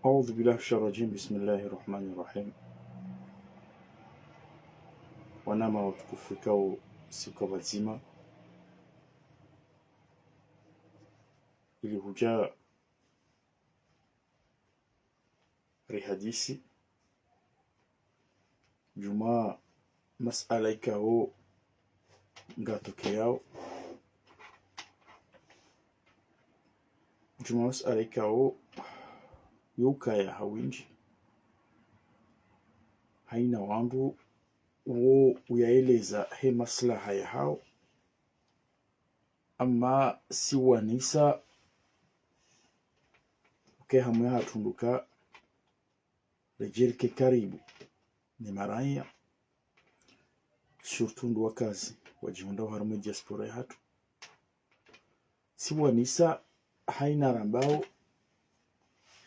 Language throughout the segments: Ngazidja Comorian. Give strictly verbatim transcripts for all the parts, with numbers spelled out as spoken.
أعوذ بالله من الشيطان الرجيم. بسم الله الرحمن الرحيم. Wananya watukufu ikao mko pvadzima, ili hudja rihadisi djumwa masuala ikao ngatokeyao. Djumwa masuala ikao yo ukaya ha windji, haina wandru wo uyaeleza he maslaha yahao. Amma si wanisa uke hamwe hatru nduka redjerike karibu ne maraya, surtout ndo wakazi wadjihundrao harumwa diaspora yahatru. Si wanisa haina rambao,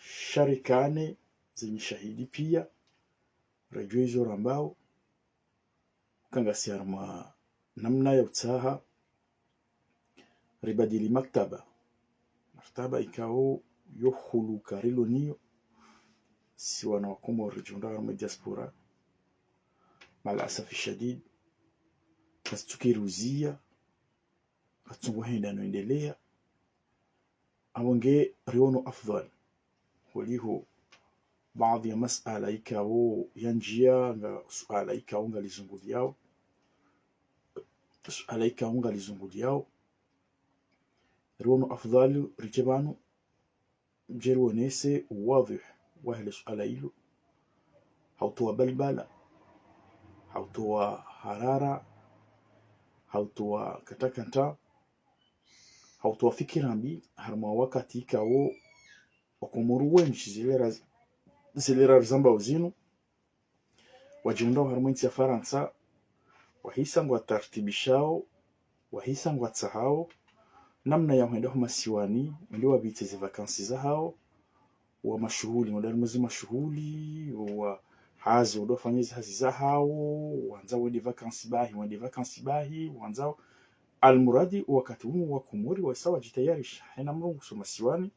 sha rikane zenyi shahidi pia, redjuwe izo rambao, uka ngasi harumwa namna ya utsaha ribadili maktaba. Maktaba ikao yo huluka rilo nayo si wana wa Komori ridjihundrao harumwa diaspora, مع الأسف الشديد, kazitsuki ruziya, katsungu henda no endelea. Apvo nge riono afdhwali holiho baadhwi ya masuala ikao yandjia, nga suala ikao ngalizunguliyao, suala ikao ngalizunguliyao, riono afdhwali ridje pvanu, ridje rionese uwadhwihi wahe le suala ilo, ha utowa balbala, ha utowa harara, ha utowa katakata, ha utowa fikira mbi, harumwa wakati ikao Wakomori wendji, zilera, zilera rizambao zinu, wadjihundrao harumwa entsi ya Farantsa, wahisa ngwatartibishao, wahisa ngwatsahao namna ya hwenda ho masiwani, wende wapvitse ze vacances zahao, wa mashuhuli, wende harumwa ze mashuhuli, wa hazi, wende wafanye ze hazi zahao, wandzao wende vacances bahi, wende vacances bahi, wandzao. Almuradi, wakati unu Wakomori wahisa wadjitayarisha, haina mndru nguso masiwani.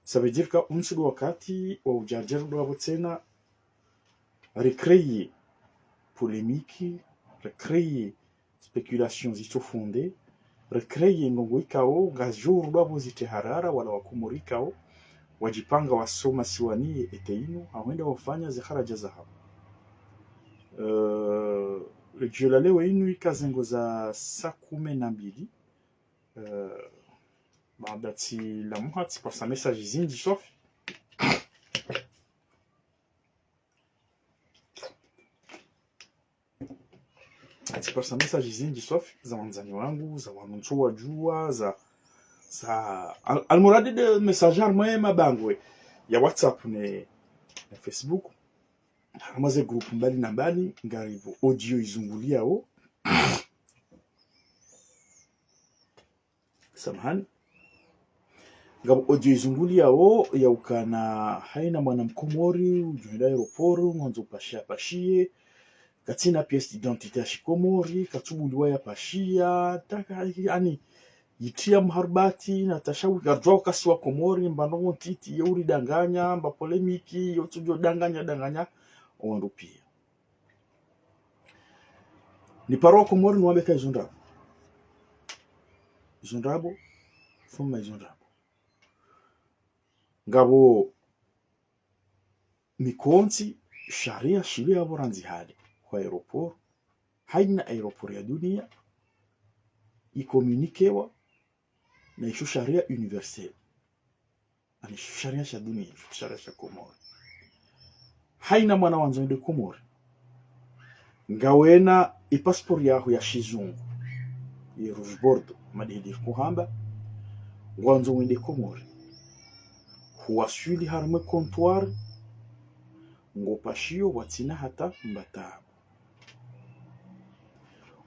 Ça veut dire que unu tsi ndo wakati wa udjarudjaru ndo wapvo tsena, recréer polémique, recréer spéculation zitso fondées, recréer ndrongoo ikao ngazidjo urudwa pvo zitre harara wala Wakomori ikao wadjipanga waso masiwani ye été inu, ha hwenda wafanya ze haraja zahao. Euh, djio la leo inu ika zengo za saa kume na mbili. Euh, baada tsi la muha, tsi parisa message zindji swafi. Tsi parisa message zindji swafi, za wandzani wangu, za wanu ntsu wadjua, za, za, al-, almuradi nde message harumwa ye mabangwe ya WhatsApp ne, ne Facebook. Harumwa ze groupe mbali na mbali, ngaribu audio izunguliyao. Samahani. Ngapvo audio izunguliyao ya ukana haina mwana Mkomori udjo hwenda aéroport, ngwandzo upashia apashie, katsina pièce d'identité ya Shikomori, katsubuliwa yapashia, taka, yaani, yitria mharubati, na tashawi, ngaridjuao kasi Wakomori, mba ndrongoo ntiti, ye uridanganya, mba polémique, yo tsudjo danganya, danganya, owandru pia. Niparo Wakomori niwambe ka izo ndrabo. Izo ndrabo, fuma izo ndrabo. Ngapvo mikontsi, sharia shile yapvo randzi hale, ho aéroport, haina aéroport ya dunia, icommuniquewa na isho sharia universel. Yaani sharia sha dunia, sharia sha Komori. Haina mwana wandzo wende Komori, ngawena i passeport yaho ya shizungu, ye rouge bordeaux, madehedi kuhamba, ngwandzo wende Komori, huwaswili harumwa e comptoir, ngopashio watsina hata mba taabu.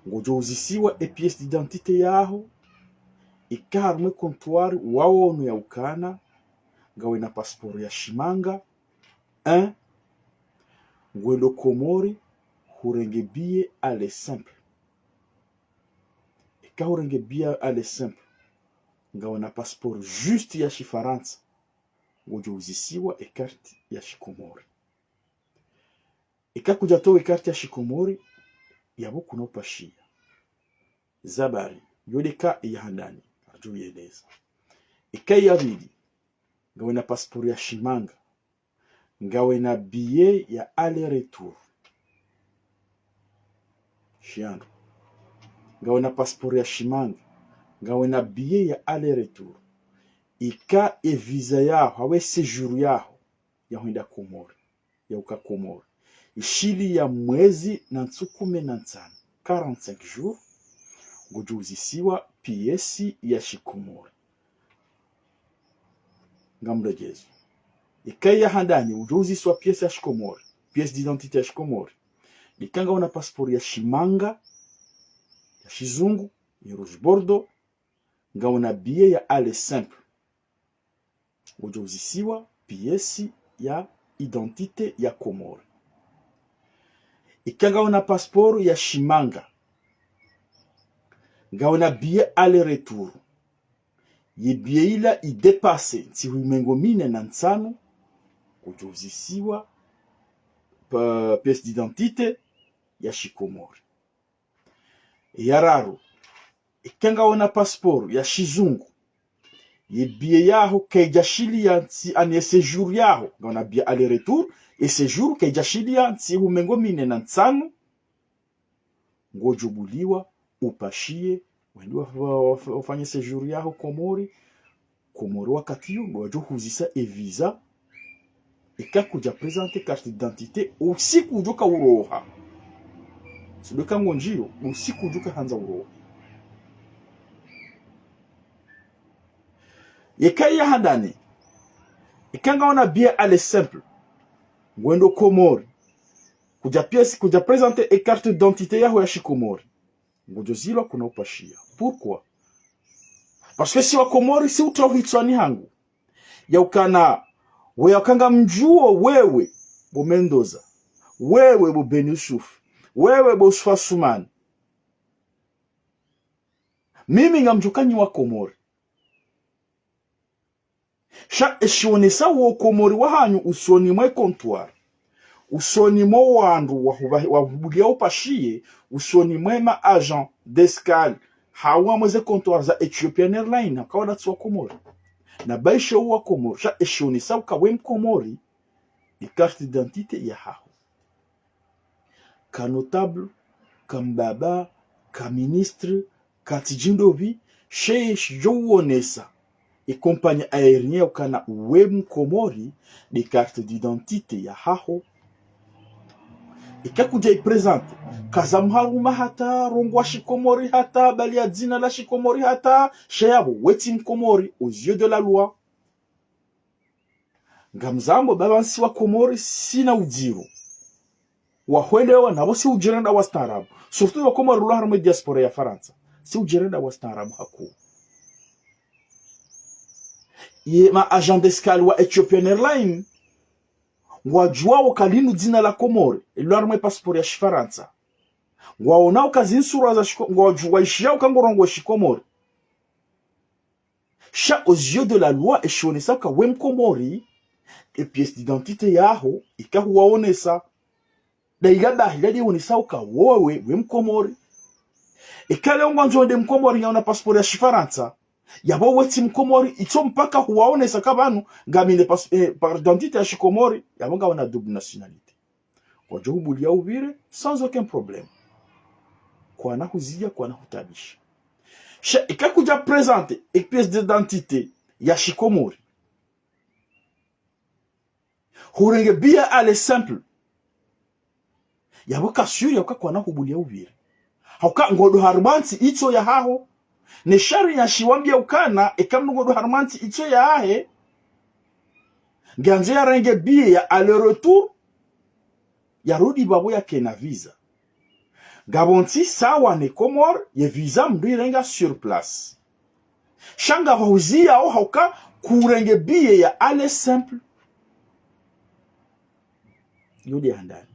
Ngodjo uzisiwa e pièce d'identité yaho, ika harumwa e comptoir waono ya ukana ngawena passeport ya shimanga, un, ngwendo Komori, hurenge billet aller simple. Ika hurenge billet aller simple, ngawena passeport juste ya Shifarantsa, ngodjo uzisiwa e carte ya shikomori. Eka kudjatowa e carte ya shikomori, yapvo kuna upashia. Zabari, yo nde ka ya handani, ardjo yeleza. Eka ya pvili, ngawe na passeport ya shimanga, ngawe na billet ya aller-retour. Shiandro. Ngawe na passeport ya shimanga, ngawe na billet ya aller-retour. Ika e visa yaho, hawu e séjour yaho, ya hwenda Komori, ya uka Komori, ishiliya mwezi na ntsihu kume na ntsanu, quarante-cinq jours, ngodjo uzisiwa pièce ya shikomori. Ngamdjo djezo. Eka ya handani, udjo uzisiwa pièce ya shikomori, pièce d'identité ya shikomori. Eka ngawe na passeport ya shimanga, ya shizungu, ya rouge bordeaux, ngawe na billet ya aller simple, ngodjo uzisiwa pièce ya identité ya Komori. Eka ngawe na passeport ya shimanga, ngawe na billet aller-retour, ye billet ila idépassé ntsihu mengo mine na ntsanu, ngodjo uzisiwa pa-, pièce d'identité ya shikomori. Ya raru, eka ngawe na passeport ya shizungu, ye billet yaho kayidjashiliya ntsi-, ani e séjour yaho, ngawe na billet aller-retour, e séjour kayidjashiliya ntsihu mengo mine na ntsanu, ngodjo buliwa upashie, wende wa-, wa-, wa-, wafanye séjour yaho Komori. Komori wakati yo, ndo wadjo huzisa e visa. Eka kudja présenter carte d'identité, usiku udjo ka uroha. Tsi ndo ka ngondjiyo, usiku udjo ka handza uroha. Eka ya handani, eka ngawe na billet aller simple, ngwendo Komori, kudja pièce, kudja présenter e carte d'identité yaho ya shikomori, ngodjo zilwa kuna upashia. Pourquoi? Parce que si wa Komori, si utra uhitswani hangu, ya ukana, we ya uka ngamdjuwo wewe, bo Mendoza, wewe, bo Ben Yusuf, wewe, bo Yusuf Asumani. Mimi ngamdjuwo ka nyi wa Komori. Sha eshionesa wo Komori wahanyu usoni mwe comptoir, usoni mwo wandru wahuba-, wahubulia upashie, usoni mwe ma agent d'escale, hawu mwe ze comptoir za Ethiopian Airlines, hauka wala tsi wa Komori. Na baishe uwa Komori, sha eshionesa uka we Mkomori, ni carte d'identité yahaho. Ka notable, ka mbaba, ka ministre, ka tsidjindopvi, she shidjo uonesa e compagnie aérienne ya ukana we Mkomori, nde carte d'identité yahaho. Eka kudja i présenter, kaza mharuma hata, rongowa shikomori hata, bali ya dzina la shikomori hata, she yapvo we tsi Mkomori, aux yeux de la loi. Ngamzambo baba ntsi wa Komori, sina udziro wa hwelewa, napvo si udjirenda wastaarabu. Surtout wa Komori ulo harumwa e diaspora ya Farantsa. Si udjirenda wastaarabu hakuu. Ye ma agent d'escale wa Ethiopian Airlines, ngwadjuwao ka linu dzina la Komori, ilo harumwa e passeport ya shifarantsa. Ngwaonao ka zinsura za shiko-, ngwadju-, ngwaishiyao ka ngorongowa shikomori. Sha aux yeux de la loi, eshionesa ka we Mkomori, e pièce d'identité yaho, ika huwaonesa. Ndaila bahi, ndadi ionesa uka wowe, we Mkomori. Eka leo ngwandzo nde Mkomori, ngawe na passeport ya shifarantsa, yapvo we tsi Mkomori, itso mpaka huwaonesa ka pvanu, ngamina pas-, eh, carte d'identité ya shikomori, yapvo ngawe na double nationalité. Wadjo hubulia upvire, sans aucun problème. Kwana huziya, kwana hutabisha. Sha, eka kudja présenter e pièce d'identité ya shikomori, hurenge billet aller simple, yapvo ka sûr ya uka kwana hubulia upvire. Hauka ngodo harumwa ntsi itso yahaho. Ne sharia shiwambia ukana, eka mndru ngodo harumwa ntsi itso yahahe, ngeandzo yarenge billet ya aller-retour, yarudi pvapvo yakena visa. Ngapvo ntsi sawa ne Komori, ye visa mndru irenga sur place. Sha ngapvo uziyao hauka kurenge billet ya aller simple. Yo nde handani.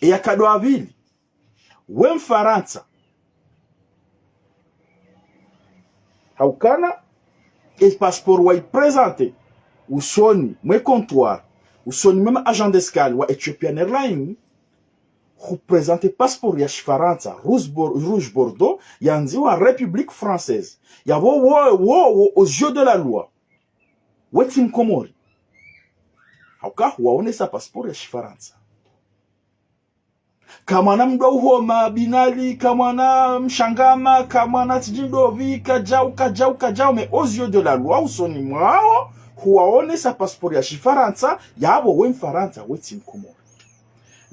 E ya nkado ya pvili, we Mfarantsa, haukana e passeport wa i présenter, usoni mwe comptoir, usoni mwe ma agent d'escale wa Ethiopian Airlines, huprésenter passeport ya Shifarantsa, rouge bor-, rouge bordeaux, yandziwa République française. Yapvo wo, wo, wo, aux yeux de la loi, we tsi Mkomori. Hauka huwaonesa passeport ya Shifarantsa. Kamwana mdru wa uhoma Binali, kamwana mshangama, kamwana tsidjindopvi, kadjau, kadjau, kadjau, mais aux yeux de la loi, usoni mwawo, huwaonesa passeport ya Shifarantsa, yapvo we Mfarantsa, we tsi Mkomori.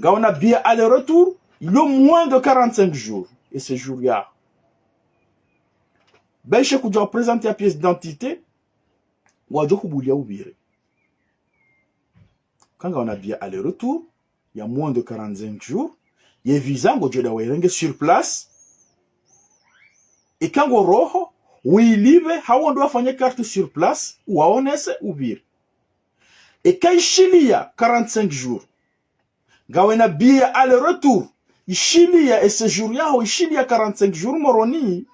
Ngawena billet aller-retour, il y a moins de quarante-cinq jours, et séjour yaho. Baishe kudja présenter ya pièce d'identité, wadjo hubulia upvire. Kangawena billet aller-retour ya moins de quarante-cinq jours, ye visa ngodjo enda wayirenge sur place. Eka ngoroho, wuyilipve, hau wende wafanye carte sur place, uwaonese upvire. Eka ishiliya quarante-cinq jours, ngawena billet aller-retour, ishiliya e séjour yaho, ishiliya quarante-cinq jours Moroni,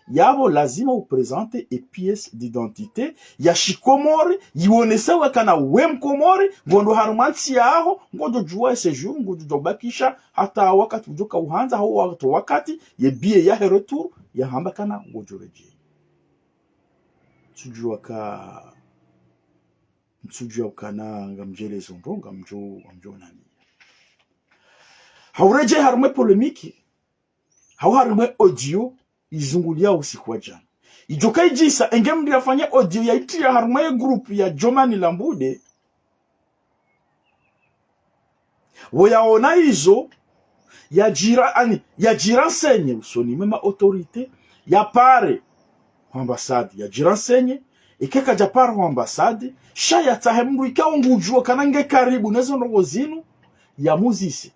yapvo lazima uprésenter e pièce d'identité ya Shikomori, yionese ukana we Mkomori, ngondo harumwa ntsi yaho, ngodjo djuwa e séjour, ngodjo djuwa ubakisha, hata wakati udjoka uhandza, hau wakati, wakati, ye billet yahe retour, yahamba ukana ngodjo redjeyi. Tsudjuwa ka, ntsudjuwa ukana ngamdjelezo ndro, ngamdjo, ngamdjo nani. Hauredjeyi harumwa e polémique, hau harumwa e audio izunguliya usiku wa djana. Idjoka idjisa, enge mdru yafanya audio yayitriya harumwa ye groupe ya Djomani Lambude. Wo yaona izo, yadjira, ani, yadjirenseigner usoni mwe ma autorité, yapare ho ambassade, yadjirenseigner, eka kadjapara ho ambassade, sha yatsahe mdru ikao ngudjuwa ukana nge karibu nezo ndrongoo zinu, yamuzise.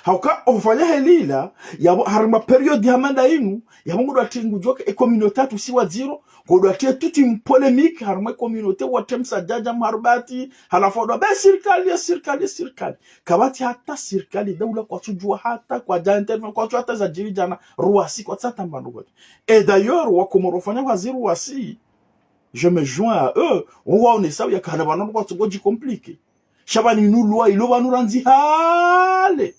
Hauka ofanya helila, yapvo harumwa période hama nda inu, yapvo ngodo ati ngudjoka e communauté yatru si wadziro, ngodo ati e tuti mpolémique harumwa e communauté, watre msadjadja mharubati, halafu wado be sirikali, ya sirikali, ya sirikali. Kapvatsi hata sirikali, daula kwatsudjuwa hata, kwadja intervenir, kwatsu hata zadjiri djana, Roissy, kwatsu hata mbano kwatsu. Et d'ailleurs, Wakomoro wafanya hazi Roissy, je me joins à eux, wo waonesa ukana pvanu kwatsu ngodji compliqué. Sha pvanu inu loi ilo pvanu randzi hale.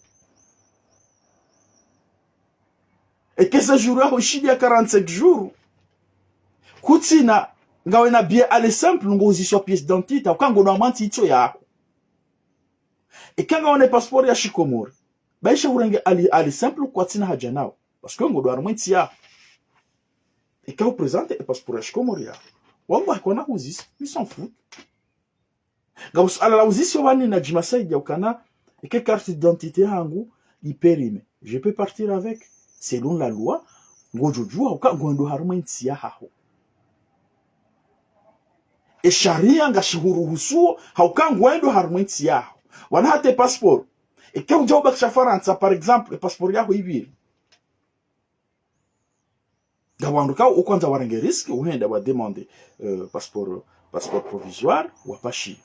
Eka séjour yaho ishiliya quarante-cinq jours, kutsina, ngawena billet aller simple, ngouziswa pièce d'identité, uka ngodo harumwa ntsi itso yaho. Eka ngawena passeport ya Shikomori, baishe hurenge aller, aller simple kwatsina haja nawo. Parce que ngodo harumwa ntsi yaho. Eka uprésenter e passeport ya Shikomori yaho, wao ngwahikana huzisa, ils s'en foutent. Ngapvo suala la uziswa pvanu na Djima Said ya ukana, eka carte d'identité yahangu i périmée. Je peux partir avec. Selon la loi, ngodjo djuwa uka ngwendo harumwa ntsi yahaho. E sharia ngashihuruhusuo, hauka ngwendo harumwa ntsi yaho. Wana hata e passeport. Eka udja ubakisha Farantsa, par exemple, e passeport yaho ipviri. Ngapvo wandru kao ukwandza warenge risque, uhenda wa demander, euh, passeport, passeport provisoire, wapashiya.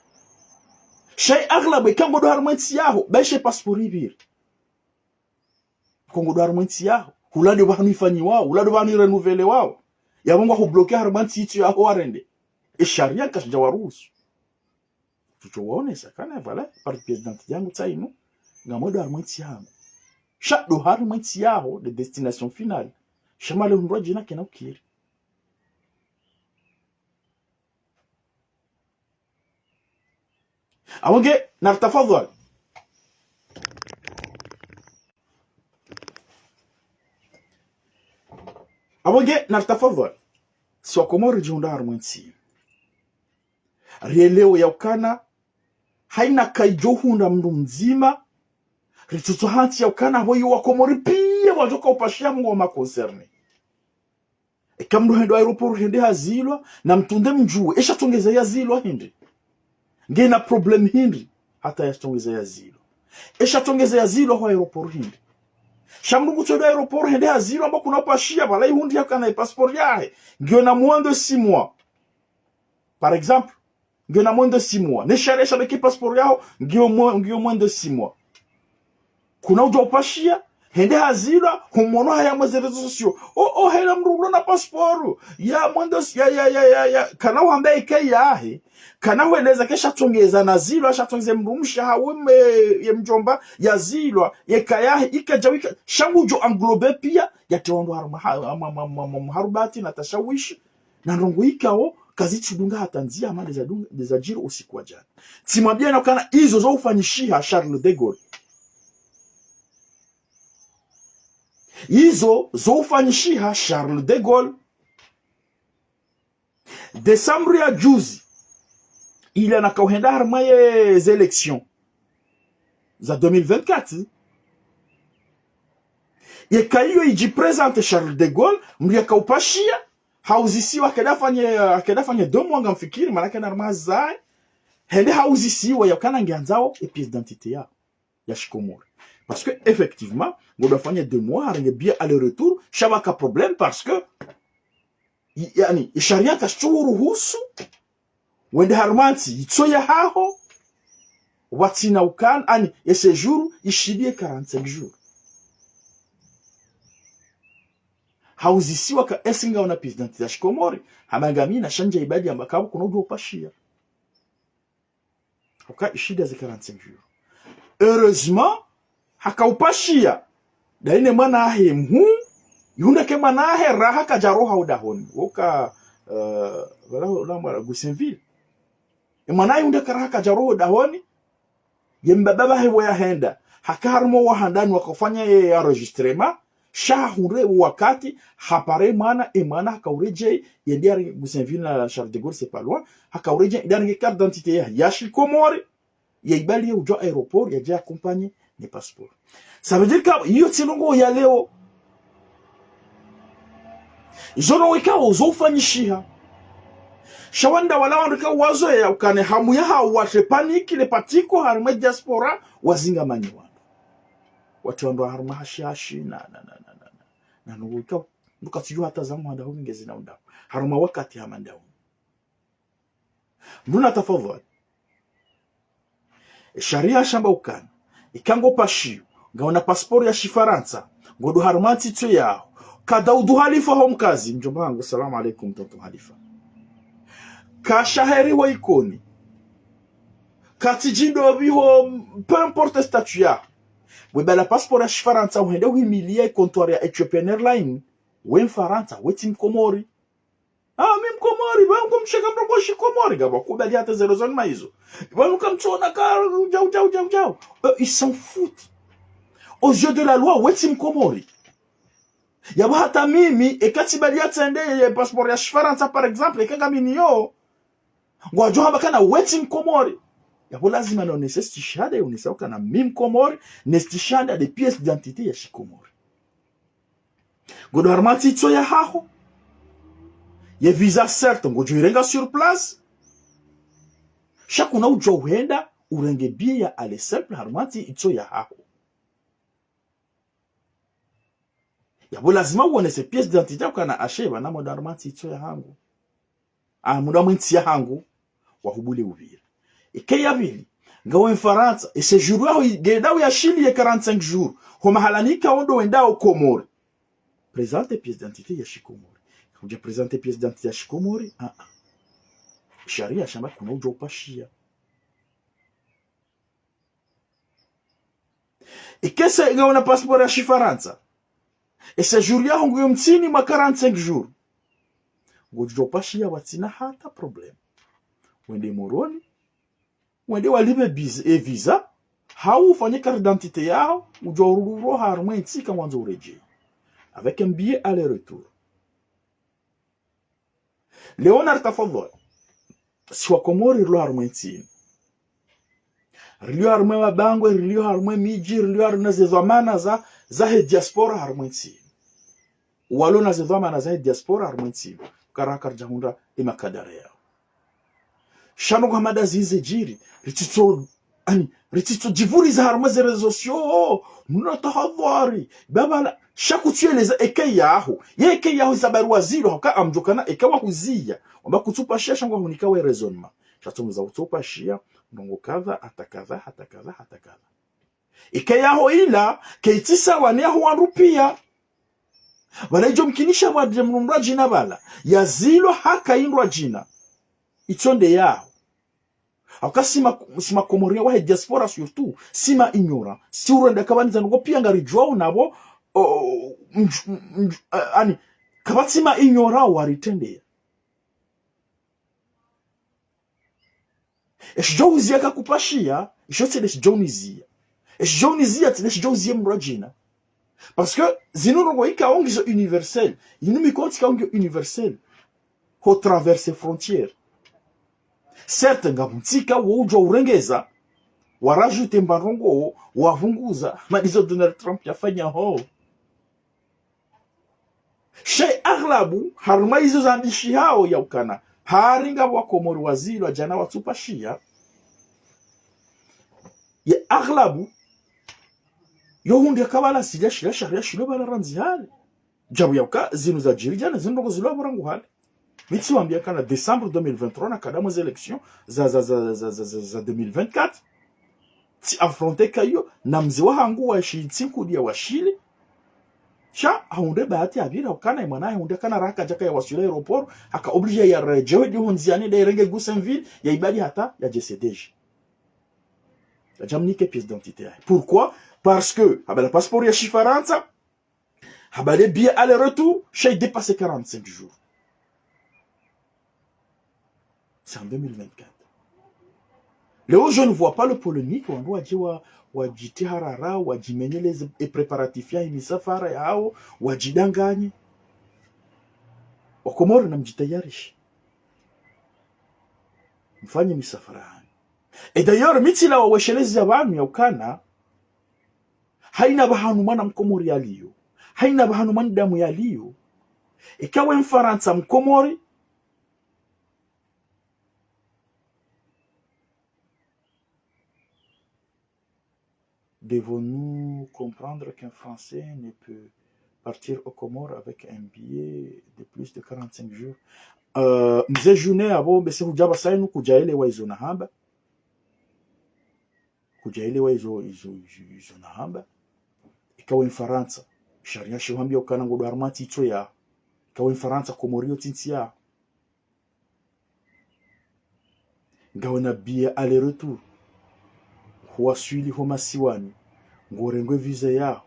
Sha i aghlabu eka ngodo harumwa ntsi yaho, baishe passeport ipviri. Eka ngodo harumwa ntsi yaho, hula ndo pvahanu ifanyiwao, hula ndo pvahanu irenouvelewao. Yapvo ngwahubloqué harumwa ntsi itso yaho warende. E sharia kashidja waruhusu. Tsutso waonesa ukana, voilà, carte d'identité yangu tsi inu, ngamwendo harumwa ntsi yahangu. Sha ndo harumwa ntsi yaho, de destination finale. Sha male hundrwa djina kena ukiri. Apvo nge, naritafadhwali. Apvo nge, naritafadhwali. Si Wakomori ridjihundra harumwa ntsi. Rielewe ya ukana, haina kaidjo hundra mndru mdzima, ritsutso hantsi ya ukana, apvo iyo Wakomori piya wadjoka upashiya mngo ma concerné. Eka mndru hendo aéroport hende hazilwa, na mtunde mdjuwe, esha tsongeza yazilwa hindri. Ngena problème hindri, hata ya tsongeza yazilwa. Esha tsongeza yazilwa ho aéroport hindri. Sha mndru ngutso ndo aéroport hende hazilwa, amba kuna upashiya, pvala ihundri ya ukana e passeport yahe. Ngiyo na moins de six mois. Par exemple, ngiyo na moins de six mois. Ne sharia sha leke passeport yaho, ngiyo mo-, ngiyo moins de six mois. Kuna udjo upashiya, Hende hazilwa, humwono haya mwa ze réseaux sociaux. O, o, hela mdru ulo na passeport. Ya mwendo, ya, ya, ya, ya, ya. Kana uhamba eka yahe. Kana hueleza ke shatsongeza na zilwa, shatsongeza mdrumshe hawe me, ye mdjomba, ya zilwa, yeka yahe, ika djawika, sha ngudjo englober pia, yatria wandru haruma ha, ma, ma, ma, ma, maharubati na tashawishi. Na ndrongoo ikao, kazitsudunga hata ndzia hama ndeza dunga, ndeza djiri usiku wa djana. Tsimwambia na ukana izo zo ufanyishiha Charles de Gaulle. Izo zo ufanyishiha Charles de Gaulle. Décembre ya juzi, ila naka uhenda harumwa ye ze élections za deux mille vingt-quatre. Yeka iyo idji présenter Charles de Gaulle, mdru yaka upashia, hauzisiwa, akenda fanye, akenda fanye deux mois ngamfikiri, mana kena harumwa zae, hende hauzisiwa, ya ukana nge andzao, e pièce d'identité ya, ya shikomori. Parce que, effectivement, ngodo fanye deux mois, harenge billet aller-retour, sha pvwaka problème, parce que, i, yaani, i sharia kashitsu uruhusu, wende harumwa ntsi itso yahaho, watsina ukana, yaani, e séjour, ishiliye quarante-cinq jours. Hauzisiwa ka esi ngauna pièce d'identité ya shikomori, hamba ngamina sha ndja ibali amba kapvo kuna udjo upashia. Uka ishida ze quarante-cinq jours. Heureusement, haka upashia. Daine mwana ahe mhuu, yihundra ke mwana ahe raha kadjaroha udahoni. Woka, euh, voilà, là, voilà, Goussainville. E mwana ahe yihundra ke raha kadjaroha udahoni, ye mbaba pvahe wo yahenda. Haka harumwa wahandani waka ufanya ye enregistrement, sha hahundre wakati, hapare mwana, e mwana haka uredjei, yende yari Goussainville na Charles de Gaulle, c'est pas loin, haka uredjei, yende yarenge carte d'identité ya, ya shikomori, ya ibali ye udjo aéroport, yadje accompagné ne passeport. Ça veut dire que iyo tsi ndrongoo ya leo. Izo ndrongoo ikao zo ufanyishiha. Sha wandru wala wandru ikao wazoweya ukana hamu yahawo watshe panique, le patiko, harumwa e diaspora, wazingamanye wandru. Watsi wandru harumwa hashi hashi, na, na, na. Na ndrongoo ikao, nduka tsidjuwa hata zamu handa humi ngezina undao. Harumwa wakati hama ndao. Mdru na tafadhwali. E sharia shamba ukana, ika ngo pashio, ngauna passeport ya shifarantsa, ngodo harumwa ntsi itso yaho. Ka Daudu Halifa ho Mkazi, mdjomba hangu, salam alaykum, tonton Halifa. Ka Shaheri ho Ikoni. Ka Tsidji Ndopvi ho, peu importe statut yaho. We bala passeport ya shifarantsa, uhende uhimilie comptoir ya Ethiopian Airlines, we Mfarantsa, we tsi Mkomori. Ah, mi Mkomori, pvanu kamtseka mdru wa shikomori, ngapvo kubali hata ze raisonnement izo. Pvanu kamtsona ka, udjau, udjau, udjau, udjau. Euh, ils s'en foutent. Aux yeux de la loi, we tsi Mkomori. Yapvo hata mimi, eka tsibali ya tsende ye passeport ya shifarantsa, par exemple, eka ngamina yo, ngwadjo hamba kana we tsi Mkomori. Yapvo lazima nionese stishahada, yonesa ukana mi Mkomori, ne stishahada de pièce d'identité ya shikomori. Ngodo harumwa ntsi itso yahaho. Ye visa, certes, ngodjo irenga sur place. Sha kuna udjo uhenda, urenge billet ya aller simple harumwa ntsi itso yahaho. Yapvo lazima uonese pièce d'identité ukana ashe pvanu ngodo harumwa ntsi itso yahangu. Ah, ngodo harumwa ntsi yahangu, wahubule upvira. Eka ya pvili, ngawe Mfarantsa, e séjour yaho i, ngedao yashiliye quarante-cinq jours, ho mahalani ikao ndo wendao Komori. Présente pièce d'identité ya shikomori. Udja présente pièce d'identité ya shikomori, ah, ah. Sharia shamba kuna udjo upashia. Eka se ngauna passeport ya shifarantsa. E séjour yaho ngiyo mtsini mwa quarante-cinq jours. Ngodjo upashia pvatsina hata problème. Wende Moroni, wende walipve biz-, e visa, hau ufanye carte d'identité yaho, udjo urudi harumwa entsi ika ngwandzo uredjei. Avec un billet aller-retour. Léonard, tafadhwali. Si Wakomori rilio harumwa entsi inu. Rilio harumwa mabangwe, rilio harumwa midji, rilio harumwa ze dhwamana za, zahe diaspora harumwa entsi inu. Walio na ze dhwamana zahe diaspora harumwa entsi inu. Kara, karidja hundra e makadara yawo. Sha ndrongoo hama nda zinu zidjiri, ritsitso, yaani, ritsitso djivuriza harumwa ze réseaux sociaux, oh, mna tahadhari, baba la, sha kutsueleza eka yaho, ye eka yaho isa barua zilo, haka amdjo kana eka wahuziya, wamba kutsupashia sha ngwahunika we raisonnement, sha tsongoza kutsupashia, ndrongoo kadha, hata kadha, hata kadha, hata kadha. Eka yaho ila, kayitsi sawa ne yaho wandru piya. Pvala idjo mkinisha pvwa dje mndru mdru adjina pvala. Yazilwa haka indru adjina. Itso nde yaho. Hauka si ma, si ma Comoriens wahe diaspora surtout. Si ma ignorants. Si urenda kapvaniza nuko piya ngaridjuwao napvo. O, mdj-, mdj-, eh, ani. Kapvatsi ma ignorants waritrendeya. Eshidjo uziya kakupashiya, isho tsi nde shidjo uniziya. Eshidjo uniziya, tsi nde shidjo uziya mndru adjina. Parce que zinu ndrongoo ikao ngizo universel. Inu mikontsi ikao ngiyo universel. Ho traverser frontière. Certes, ngapvo ntsi ikao wo udjuwa urengeza, wa rajouter mba ndrongoo, wapvunguza, hama ndizo Donald Trump yafanya ho. Sha ye aghlabu, harumwa izo zandishihao yaukana, hari ngapvo wa Komori wazilwa djana watsupashiya. Ye aghlabu, yo hundre kapvala zilwa shila sharia shilo pvala randzi hale. Djabu yauka, zinu zadjiri djana, zinu ndrongoo zilo pvo rangu hale. Mi tsiwambiya kana décembre deux mille vingt-trois nakadamwa ze élections za, za, za deux mille vingt-quatre. Tsi affronter kayo, na mze wahangu wa shi, tsi nkudiya wa shili. Sha, hahundre bahati yapvira ukana, ye mwana hahundre kana raka djaka ya waswili aéroport, haka obligé ya redjewe diho ndziani, nde irenge Goussainville, ya ibali hata, ya djesedeji. Kadjamnike pièce d'identité yahe. Pourquoi ? Parce que, hapvala passeport ya Shifarantsa, hapvala billet aller-retour, sha i dépasser quarante-cinq jours. C'est en deux mille vingt-quatre. Leo, je ne vois pas le polémique, wandru wadje wa, wadjitiharaha, wadjimenyeleze, e préparatifs ya misafara yao, wadjidanganye. Wakomori namdjitayarishe. Mfanye misafara yanyu. Et d'ailleurs, mi tsilawa weshelezi za pvanu yaukana, haina pvahanu mwana Mkomori yaliyo. Haina pvahanu mwanadamu yaliyo. Eka we Mfarantsa Mkomori, devons-nous comprendre qu'un Français ne peut partir aux Comores avec un billet de plus de quarante-cinq jours ? Euh, mze June apvo, bese hudja pvasa inu kudjaelewa izo nahamba. Kudjaelewa izo, izo, izo, izo nahamba. Eka we Mfarantsa, sharia shihuhambia ukana ngodo harumwa ntsi itso ya. Eka we Mfarantsa, Komori yo tsi ntsi ya. Ngawe na billet aller-retour. Huwaswili ho masiwani. Ngorengwe visa yaho.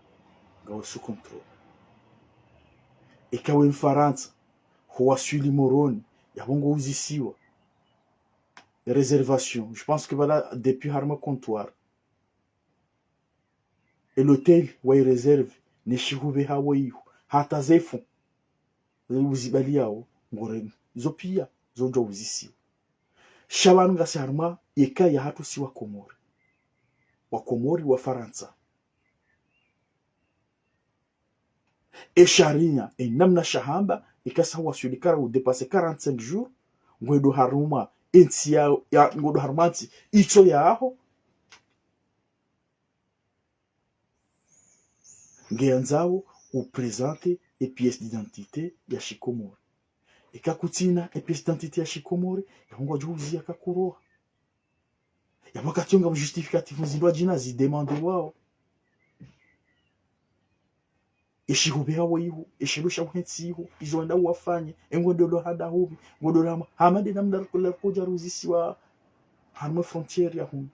Ngawe sous contrôle. Eka we Mfarantsa, huwaswili Moroni. Yapvo ngouzisiwa. Réservation. Je pense que pvala depuis harumwa comptoir. E l'hôtel wa i réserve, ne shihupveha wo iho, hata ze fonds, ze uzibaliyao, ngorengwa. Zo piya, zo udjo uzisiwa. Sha pvanu ngasi harumwa ye cas yahatru si Wakomori. Wakomori, Wafarantsa. E sharia, e namna shahamba, eka sa waswili kara u dépasser quarante-cinq jours, ngwedo harumwa e ntsi ya, ya, ngwedo harumwa ntsi itso yaho, ngeyandzao u présenter e pièce d'identité ya Shikomori. Eka kutsina e pièce d'identité ya Shikomori, yapvo ngwadjo uziya kakuroha. Yapvo wakati yo ngapvo justificatif zindru adjina zidemandewao. E shihupveha wo iho, e shilo sha uhentsi iho, izo wenda uwafanye, e ngwendo lo handa hupvi, ngwendo lo hama, hama nde namna rikula kudja ruzisiwa harumwa e frontière ya hunu.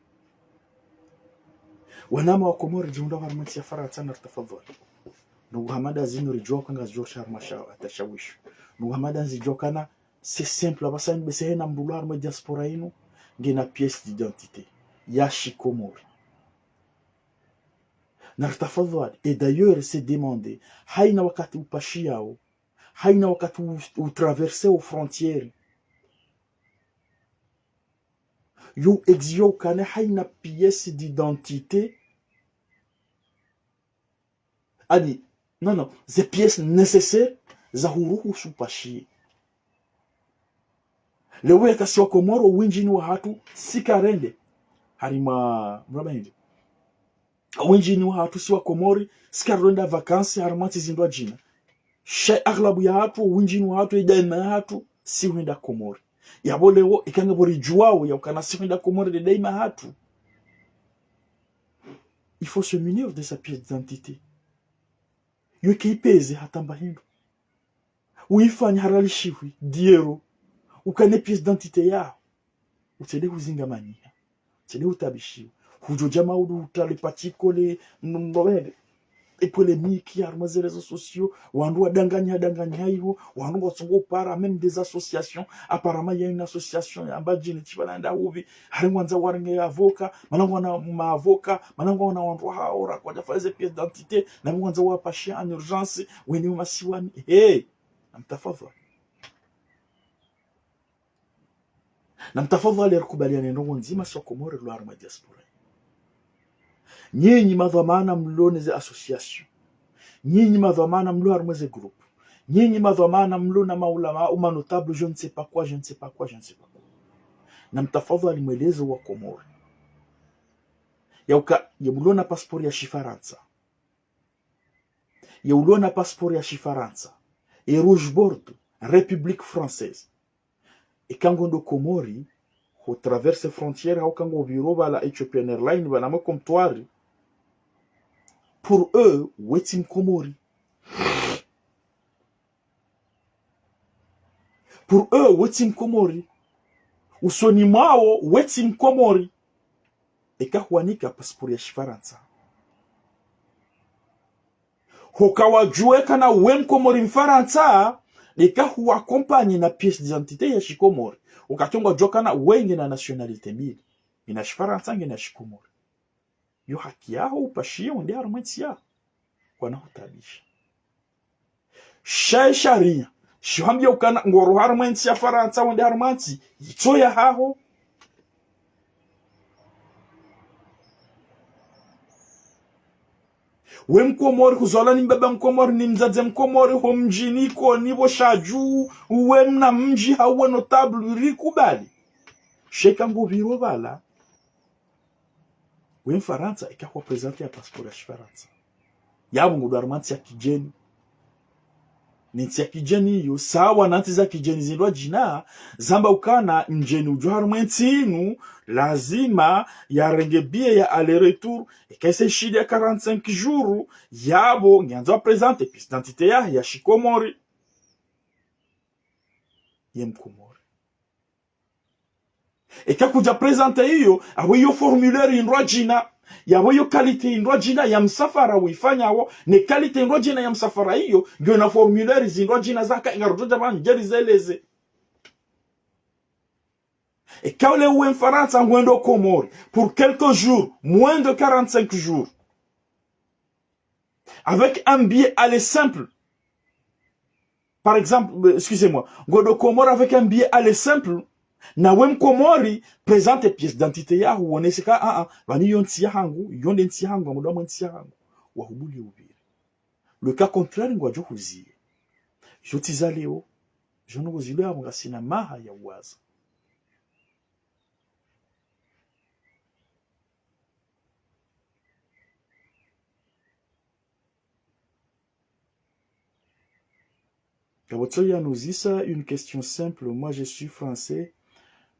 Wanama Wakomori, djihundra harumwa e ntsi ya Farantsa, na ritafadhwali. Ndugu hama nda zinu ridjuwa ukana ngazidjo sha harumwa sha, hata shawisho. Ndugu hama nda zidjuwa ukana c'est simple, apvasa inu bese hena mndru ulo harumwa e diaspora inu, ngena pièce d'identité ya Shikomori. Na ritafadhwali, et d'ailleurs, c'est demandé. Haina wakati upashiyao, haina wakati u, u traverser o frontière, yo exigeo ukana haina pièce d'identité. Ani, non, non, ze pièces nécessaires za huruhusu upashiye. Leo yeka si Wakomori, o windji ni wahatru, si karende. Harumwa, mraba hindi. O windji ni wahatru si Wakomori, si karenda vacances, harumwa ntsi zindru adjina. Sha aghlabu yahatru, o windji ni wahatru, e daima yahatru, si hwenda Komori. Yapvo leo, eka ngapvo ridjuwao, ya ukana si hwenda Komori, nde daima yahatru. Il faut se munir de sa pièce d'identité. Yo ke ipeze hata mba hindru. Uifanye harali shihwi, dix euros. Ukane pièce d'identité yaho. Utsende huzingamaniha. Utsende hutabishiwa. Hudjo dja maudu utale pachikole, mnobele. E polémique harumwa ze réseaux sociaux, wandru wadanganyiha, danganyiha iho, wandru ngwatsongo upara, même des associations, apparemment il y a une association, yamba djini, tsi pvanu nda hupvi, hari ngwandzo warenge avocat, mana ngwana ma avocat, mana ngwana wandru haora, kwadja fanya ze pièce d'identité, na ngwandzo wapashe en urgence, wende masiwani, hey, namtafadhwali. Namtafadhwali rikubaliane ndrongoo ndzima si wa Komori rilo harumwa diaspora. Nyinyi madhwamana mlo ne ze association. Nyinyi madhwamana mlo harumwa ze groupe. Nyinyi madhwamana mlo na maulama, ou ma notable, je ne sais pas quoi, je ne sais pas quoi, je ne sais pas quoi. Namtafadhwali mweleze wa Komori. Yauka, ye mlo na passeport ya Shifarantsa. Ye ulo na passeport ya Shifarantsa, e rouge bordeaux, République française. Eka ngondo Komori, ho traverse frontière, hauka ngo pviro pvala Ethiopian Airlines, pvanu mwe comptoir. Pour eux, we tsi Mkomori. Pour eux, we tsi Mkomori. Usoni mwawo, we tsi Mkomori. Eka huwanika passeport ya Shifarantsa. Hoka wadjuwe kana we Mkomori Mfarantsa, eka huwa accompagné na pièce d'identité ya Shikomori. Uka tsongwa djuwa kana we ngena nationalité mbili. Ngena Shifarantsa, ngena Shikomori. Yo haki yaho upashiye wende harumwa entsi yaho. Kwana hutabisha. Sha ye sharia, shihwambia ukana ngoro harumwa entsi ya Farantsa, wende harumwa entsi itso yahaho. We Mkomori, huzalwa ni mbaba Mkomori, ni mdzadze Mkomori, ho mdjini Ikoni, pvo Shadju, we mna mdji hau we notable, rikubali. Sha eka ngo pviro pvala, we Mfarantsa, eka huwa présenté ya passeport ya Shifarantsa, yapvo ngodo harumwa ntsi ya kidjeni. Ne ntsi ya kidjeni iyo, sawa na ntsi za kidjeni zindrwadjina, zamba ukana mdjeni udjo harumwa entsi inu, lazima yarenge billet ya aller-retour, eka isa ishindi ya quarante-cinq jours, yapvo ngiyandzo wa présenté pièce d'identité ya, ya Shikomori. Ye Mkomori. Eka kudja présenté iyo, apvo iyo formulaire indrwadjina, yapvo iyo qualité indrwadjina ya msafara uifanyawo, ne qualité indrwadjina ya msafara iyo, ngiyo na formulaire zindrwadjina zaka, inga rudjodja pvanu ndjeri zeleze. Eka ule we Mfarantsa ngwendo Komori, pour quelques jours, moins de quarante-cinq jours. Avec un billet aller simple. Par exemple, euh, excusez-moi, ngodo Komori avec un billet aller simple, na we Mkomori, présente pièce d'identité yaho, wonese ka, ah, ah, pvani yo ntsi yahangu, yo nde ntsi yahangu, amudo mwe ntsi yahangu. Wahubuli upvire. Le cas contraire, ngwadjo huziye. Zo tsi za leo, zo ndrongoo zilo yapvo ngasina maha ya uwaza. Kabotsoya nous dit ça, une question simple. Moi, je suis français,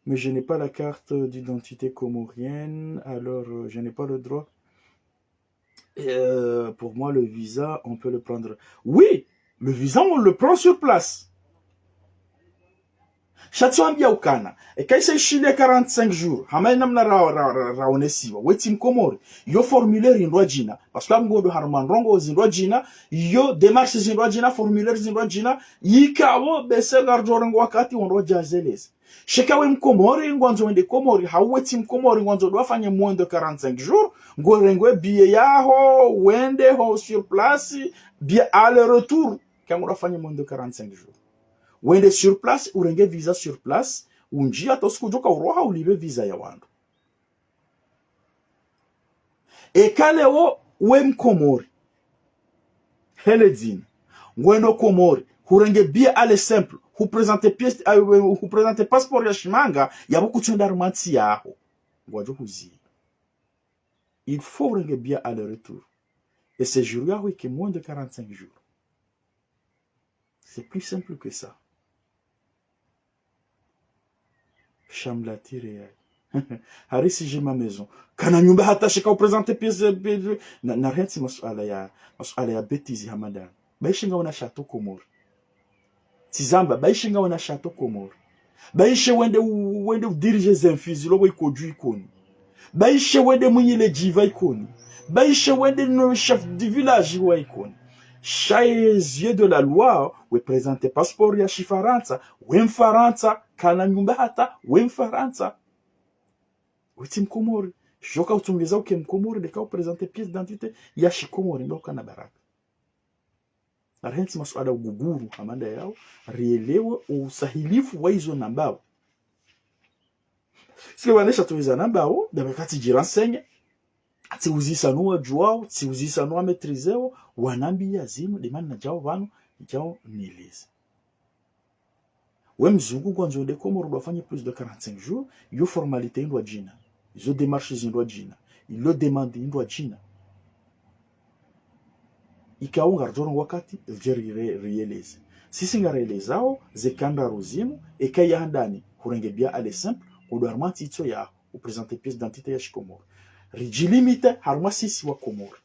mais je n'ai pas la carte d'identité comorienne, alors, euh, je n'ai pas le droit. Euh, pour moi, le visa, on peut le prendre. Oui, le visa, on le prend sur place. Sha tsi wambia ukana, eka isa ishinde quarante-cinq jours, hama inamna ra, ra, ra, raonesiwa, we tsi Mkomori, yo formulaire indrwadjina, parce que apvo ngodo harumwa ndrongoo zindrwadjina, yo démarche zindrwadjina, formulaire zindrwadjina, yikapvo bese ngaridjo renga wakati wandrwadja zeleze. Sha eka we Mkomori, ngwandzo wende Komori, hau we tsi Mkomori, ngwandzo ndo wafanye moins de quarante-cinq jours, ngo renge billet yaho, wende ho sur place, billet aller-retour, eka ngodo wafanye moins de quarante-cinq jours. Wende sur place, urenge visa sur place, undjie hata usiku udjoka uroha ulipve visa ya wandru. Eka leo we Mkomori, hele dzina, ngwendo Komori, hurenge billet aller simple, huprésente pièce, euh, huprésente passeport ya shimanga, yapvo kutsuenda harumwa ntsi yaho. Ngwadjo huziye. Il faut urenge billet aller-retour. Et séjour yaho ike moins de quarante-cinq jours. C'est plus simple que ça. Shamla tire ya. Hari si j'ai ma maison. Kana nyumba hata shika uprésenter pièce, pièce, na, narentsi masuala ya, masuala ya bêtise hama ndanu. Baishe ngawena château Komori. Tsizamba, baishe ngawena château Komori. Baishe wende u-, wende udirige zemfi zilo bo Ikoni. Baishe wende mwinyi le djiva Ikoni. Baishe wende no chef du village wa Ikoni. Sha ye yeux de la loi, we présenter passeport ya shifarantsa, we mfarantsa, kana nyumba hata, we mfarantsa. We tsi mkomori. Sho ka utsongeza uke mkomori, ndeka uprésenter pièce d'identité ya shikomori, ndo kana baraka. Narentsi masuala uguguru, hama ndayao, rielewe usahilifu wa izo nambao. Sike wanesha tuweza nambao, ndabakati djirenseigner, tsiuzisa no wadjuwao, tsiuzisa no wamaîtriseo, wanambia zinu, ndemana nadjao pvanu, nadjao nieleze. We mzungu ngwandzo wende Komori ndo afanye plus de quarante-cinq jours, iyo formalité indro adjina. Izo démarches zindro adjina. Ilo demande indro adjina. Ikao ngaridjo rongoa wakati, ridje ri-, ri-, rieleze. Sisi ngarielezao, ze kandra ruzinu, eka ya handani, hurenge billet aller simple, ngudjo harumwa ntsi itso ya, uprésenter pièce d'identité ya shikomori. Ridjilimite, harumwa sisi wa Komori.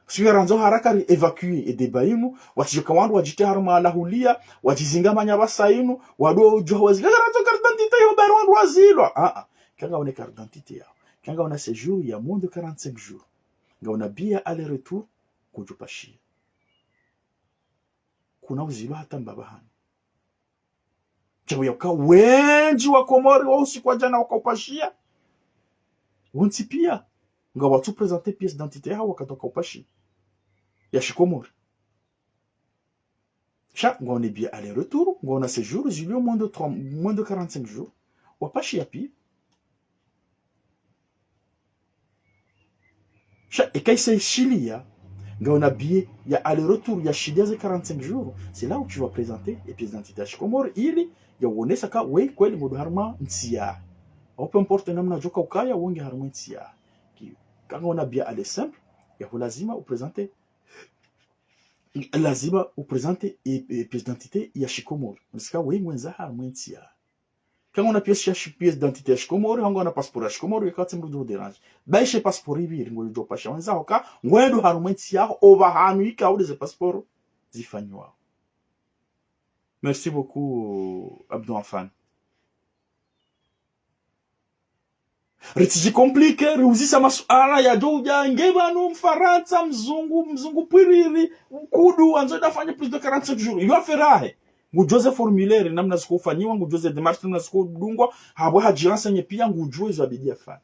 Sike ngarandzo haraka ri évacuer e débat inu, watsidjoka wandru wadjitia harumwa lahulia, wadjizinga manya pvasa inu, wandru wadjo wazi, ngarandzo carte d'identité yo bari wandru wazilwa. Ah, ah. Eka ngawena carte d'identité yao. Eka ngawena séjour ya moins de quarante-cinq jours. Ngawena billet aller-retour, ngudjo pashia. Kuna uzilwa hata mbapvi hanu. Djabu yaka wendji wa Komori wa usiku wa djana waka upashia. Wontsi pia. Ngwatsu présenter pièce d'identité yahawo wakati waka upashia. Ya shikomori. Sha, ngwawena billet aller-retour, ngwawena séjour, zilio moins de trois, moins de quarante-cinq jours. Wapashia pia. Sha, eka isa ishiliya, ngawena billet ya aller-retour yashiliya ze quarante-cinq jours, c'est là où tu vas présenter e pièce d'identité ya shikomori, ili ya uonesa ka we kweli ngodo harumwa ntsi ya. Au peu importe namna djoka ukaya, wonge harumwa ntsi ya. Ki, eka ngawena billet aller simple, yaho lazima uprésenter, lazima uprésenter e, e pièce d'identité ya shikomori. Unisika we ngwendza harumwa ntsi ya. Eka ngawena pièce ya shi-, pièce d'identité ya shikomori, hau ngawena passeport ya shikomori, eka tsi mdru udjo déranger. Baishe passeport ipviri, ngodjo pashia wendza hoka, ngwendo harumwa ntsi yaho, opvahanu ikao ndeze passeport zifanyiwao. Merci beaucoup, Abdou Anfan. Ritsidji compliquer, riuzisa masuala yadjo udja, nge pvanu mfarantsa, mzungu, mzungu pviriri, mkudu, andzo ndo afanye plus de quarante-cinq jours. Yo affaire yahe. Ngudjuo ze formulaire, namna ziko ufanyiwa, ngudjuo ze démarche, namna ziko udungwa, hapvo hadjirenseigner pia ngudjuo izo yabidi yafanye.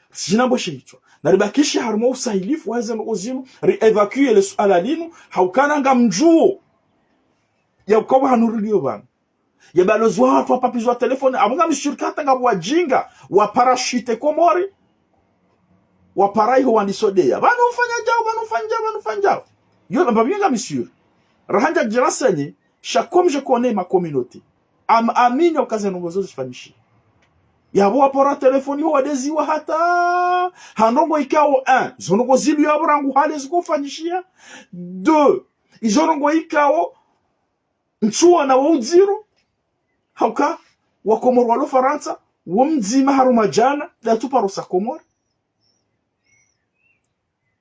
Ritsidji nambo she itswa. Naribakishe harumwa usahilifu wa ze ndrongoo zinu, ri évacuer le suala linu, hauka ngamdjuo. Ya ukao hanu rilio pvanu. Ye balozi wahatru wapvapvizwa téléphone, apvo ngami sûr hata ngapvo wadjinga, wa parachuter Komori, wapara iho wandiso deya. Pvanu ufanya djao, pvanu ufanya djao, pvanu ufanya djao. Yo, mbapvi ngami sûr. Raha ndja djirenseigner, sha comme je connais ma communauté. Am, amini uka ze ndrongoo zo zifanyishiha. Yapvo wapara téléphone iho wadeziwa hata. Ha ndrongoo ikao, un, zo ndrongoo zilio yapvo rangu hale ziko ufanyishiha. Deux, izo ndrongoo ikao, ntsuona wo udziro, hauka, wa Komori walo Farantsa, wo mdzima harumwa djana, ndatsu paro sa Komori.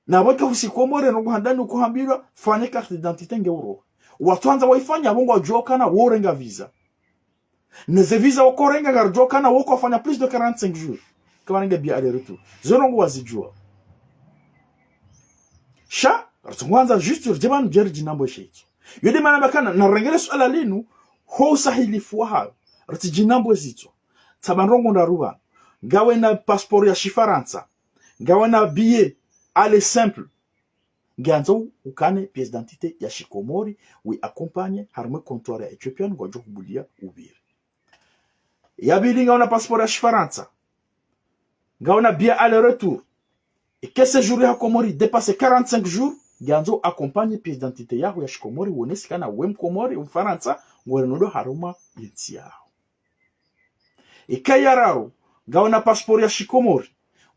Na weka husi Komori, no kuhandani ukohambilwa, fanye carte d'identité nge uro. Watsuandza waifanya, apvo ngwadjuo kana, wo urenga visa. Neze visa woko urenga ngaridjuo kana, woko wafanya plus de quarante-cinq jours. Kawarenge billet aller-retour. Zo ndrongoo wazidjuo. Sha, ritsunguandza juste ridje pvanu djeri djinambo she itswa. Yo ndemana bakana, narengele suala linu, ho usahilifu wahayo. Ritsidji nambo ze itswa. Tsamba ndrongoo ndraru pvanu. Ngawena passeport ya shifarantsa. Ngawena billet aller simple. Ngiandzo ukane pièce d'identité ya shikomori, wi accompagner, harumwa comptoir ya Ethiopian, ngwadjo hubulia upviri. Ya pvili ngawena passeport ya shifarantsa. Ngawena billet aller-retour. Eka séjour yaho Komori dépasse quarante-cinq jours, ngiandzo accompagner pièce d'identité yaho ya shikomori, uonese kana we mkomori, mfarantsa, ngwendo harumwa yentsi yaho. Eka ya raru, ngawena passeport ya shikomori,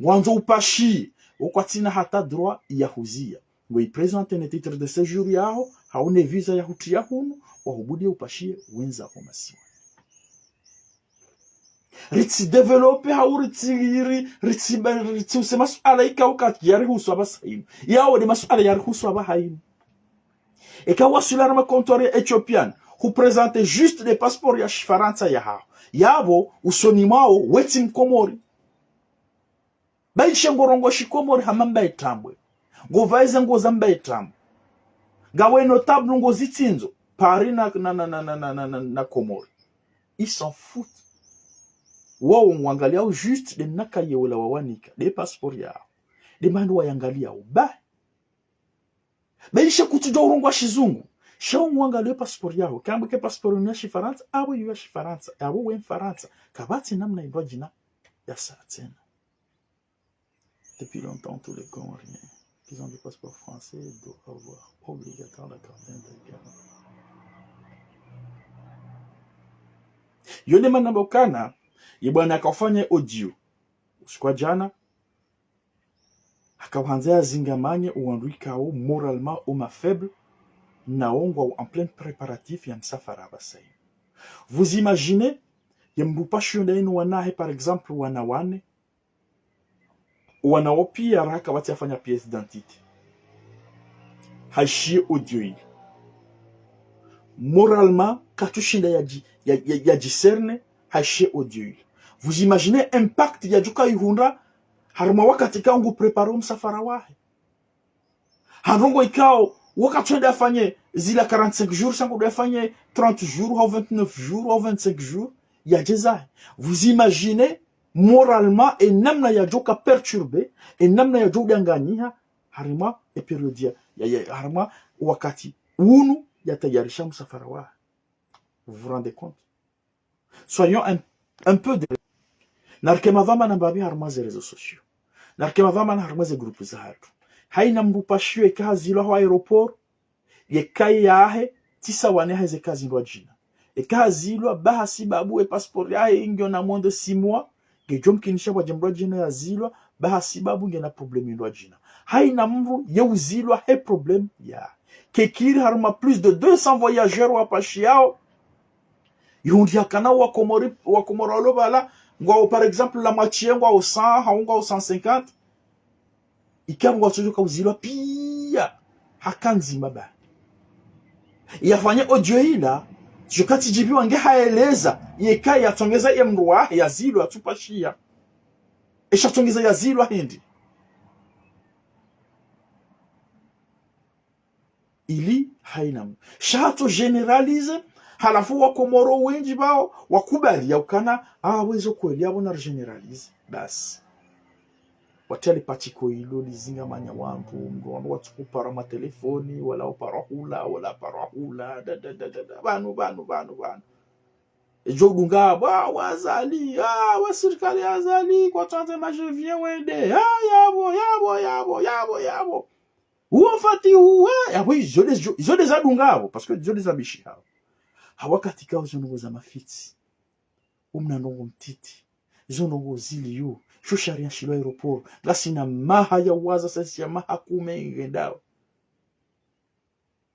ngwandzo upashie, wo kwatsina hata droit ya huzia. Ngo i présenter ne titre de séjour yaho, hau ne visa ya hutriya hunu, wahubulie upashie, wendza ho masiwa. Ritsi développer hau ritsi, ri-, ritsi, ritsi use masuala ikao ka yarihusu apvasa inu. Yao nde masuala yarihusu apvaha inu. Eka waswili harumwa comptoir ya Ethiopian, hu présenter juste nde passeport ya Shifarantsa yahaho. Yapvo, usoni mwawo, we tsi Mkomori. Ba ishe ngorongoa Shikomori hama mbaye tambwe. Ngovaiza nguo za mbaye tambwe. Ngawe notable ngozitsindzo. Paris na, na, na Komori. Ils s'en foutent. Wao ngwangaliao juste nde mna kaye wola wawanika, nde passeport yawo. Nde mana wayangaliao. Ba. Ba ishe kutsudjua urongoa Shizungu. Sha ngwangalio passeport yaho. Kamba ke passeport ni ya Shifarantsa, apvo iyo ya Shifarantsa. Apvo we Mfarantsa. Kapvatsi namna indru djina yasa tsena. Depuis longtemps, tous les Comoriens qui ont des passeports français doivent avoir obligatoire la carte d'identité. Yo nde mana mbokana, ye bwana akafanya audio usiku wa djana, hakauhandza yazingamanye owandru ikao moralement o ma faible, na wo ngwao en plein préparatif ya msafara apvasa inu. Vous imaginez, ye mndru upashiyo nda inu wanahe, par exemple, wana wane, wana wo piya raka pvatsi afanya pièce d'identité. Haishiye audio ile. Moralement, katsushinda yadji-, ya, ya, yadjicerner, haishiye audio ile. Vous imaginez impact yadjoka ihundra, harumwa wakati ikao ngu préparer o msafara wahe. Ha ndrongoo ikao, wo katsuhenda afanye zila quarante-cinq jours, sha ngu ndo afanye trente jours, hau vingt-neuf jours, hau vingt-cinq jours, yadje zahe. Vous imaginez, moralement, e namna yadjoka perturbé, e namna yadjo udanganyiha, harumwa e période ya, ya, ya, harumwa wakati unu yatayarisha msafara wahe. Vous vous rendez compte ? Soyons un, un peu de, narike mapvamana mbapvi harumwa ze réseaux sociaux. Narike mapvamana harumwa ze groupe zahatru. Haina mndru upashiyo eka hazilwa ho aéroport, ye kaye yahe, tsi sawa ne heze kazi ndrwadjina. Eka hazilwa, ba hasibabu e passeport yahe ingiyo na moins de six mois, ngedjo mkinisha pvwadje mndrwadjina yazilwa, ba hasibabu ngena problème ndrwadjina. Haina mndru ye uzilwa he problème ya. Kekiri harumwa plus de deux cents voyageurs wapashiyao, ihundri hakana Wakomori, Wakomori walo pvala, ngwao, par exemple, la moitié, ngwao cent, hau ngwao cent cinquante. Ikao ngwatsodjoka uzilwa piya, haka ndzima ba. Yafanya audio ila, djoka tsidjibiwa nge haeleza, yeka yatsongeza ye mndru wahe yazilwa, atsupashiya. Esha tsongeza yazilwa hindri. Ili haina mndru. Sha hatso généraliser, halafu Wakomori wendji pvao wakubali yaukana, ah, wezo kweli, apvo nari généraliser. Basi. Watele patiko ilo lizingamanya wandru, mndru wandru watsuku para matelefoni, wala upara hula, wala para hula, da, da, da, da, da, pvanu, pvanu, pvanu, pvanu. Edjo udunga, wa, wa Azali, ah, wa sirikali ya Azali, kwatsandza ma je viens wende, ah, yapvo, yapvo, yapvo, yapvo, yapvo. Uwo Fatihu, eh, yapvo izo nde, izo nde zadunga apvo, parce que izo nde zabishiha apvo. Ha wakati ikao zo ndrongoo za mafitsi. Umna ndrongoo mtiti. Izo ndrongoo ziliyo. Sho sharia shilo aéroport. Ngasina maha ya waza sasi ya maha kume ngendao.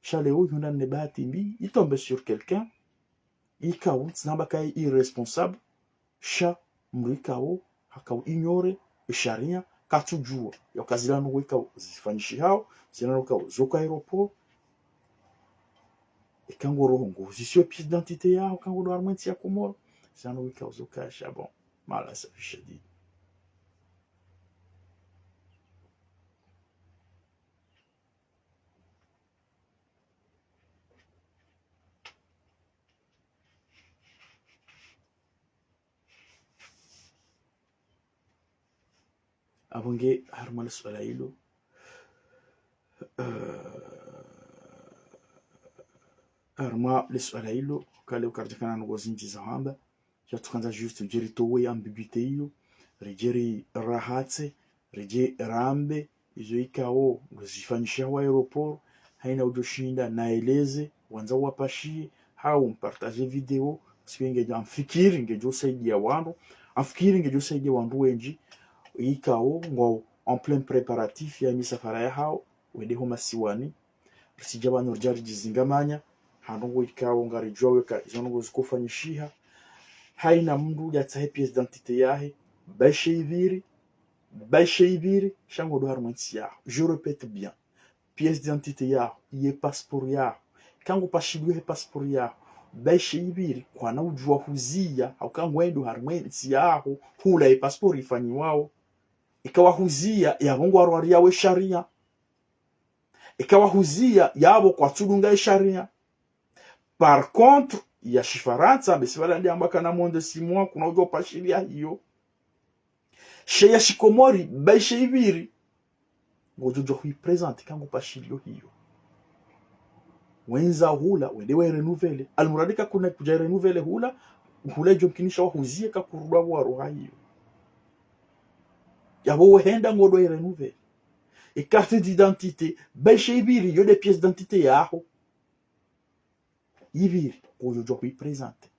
Sha leo ihundra ne bahati mbi, il tombe sur quelqu'un. Ikao, tsi namba kaye irresponsable. Sha mndru ikao hakao ignorer e sharia, katsudjua. Yauka zila ndrongoo ikao zifanyishihao, zila ndrongoo ikao zoka aéroport. Eka ngoroho ngozisiwe pièce d'identité yaho, eka ngodo harumwa entsi ya Komoro. Zila ndrongoo ikao zoka, sha bon. Mala safi shadidi. Apvo nge harumwa le suala ilo, eh, harumwa le suala ilo, kale ukaridjakana ndrongoo zindji za hamba, sha tsukandza juste ridje ritowe ambiguïté iyo, ridje rirahatse, ridje rambe izo ikao ngozifanyishiha ho aéroport, haina udjo shinda naeleze, wandza wapashiye, hau mpartager video, parce que ngedjo, amfikiri ngedjo usaidia wandru, amfikiri ngedjo usaidia wandru wendji, ikao ngwao en plein préparatif ya misafara yahao, wende ho masiwani, risidja pvanu ridja ridjizingamanya, ha ndrongoo ikao ngaridjuao eka izo ndrongoo zikofanyishiha. Haina mndru yatsahe pièce d'identité yahe, baishe ipviri, baishe ipviri, sha ngodjo harumwa entsi yaho. Je répète bien. Pièce d'identité yaho, ye passeport yaho. Eka ngupashilio he passeport yaho, baishe ipviri, kwana udjuwa huziya, hauka ngwendo harumwa entsi yaho, hula ye passeport ifanyiwao. Eka wahuziya, yapvo ngwarwariya we sharia. Eka wahuziya, yapvo kwatsudunga ye sharia. Par contre, ya shifarantsa, besi pvala ndiamba kana moins de six mois, kuna udjo pashiliya hiyo. She ya shikomori, baishe ipviri. Ngodjo djo hui présenter, eka ngupashilio hiyo. Wendza hula, wende we renouveler. Almuradi eka kuna kudja renouveler hula, hula idjo mkinisha wahuziye eka kurudwa waroha hiyo. Yapvo wehenda ngodjo i renouveler. E carte d'identité, baishe ipviri, yo nde pièce d'identité yaho. Ipviri, ngodjo djo hui présenter.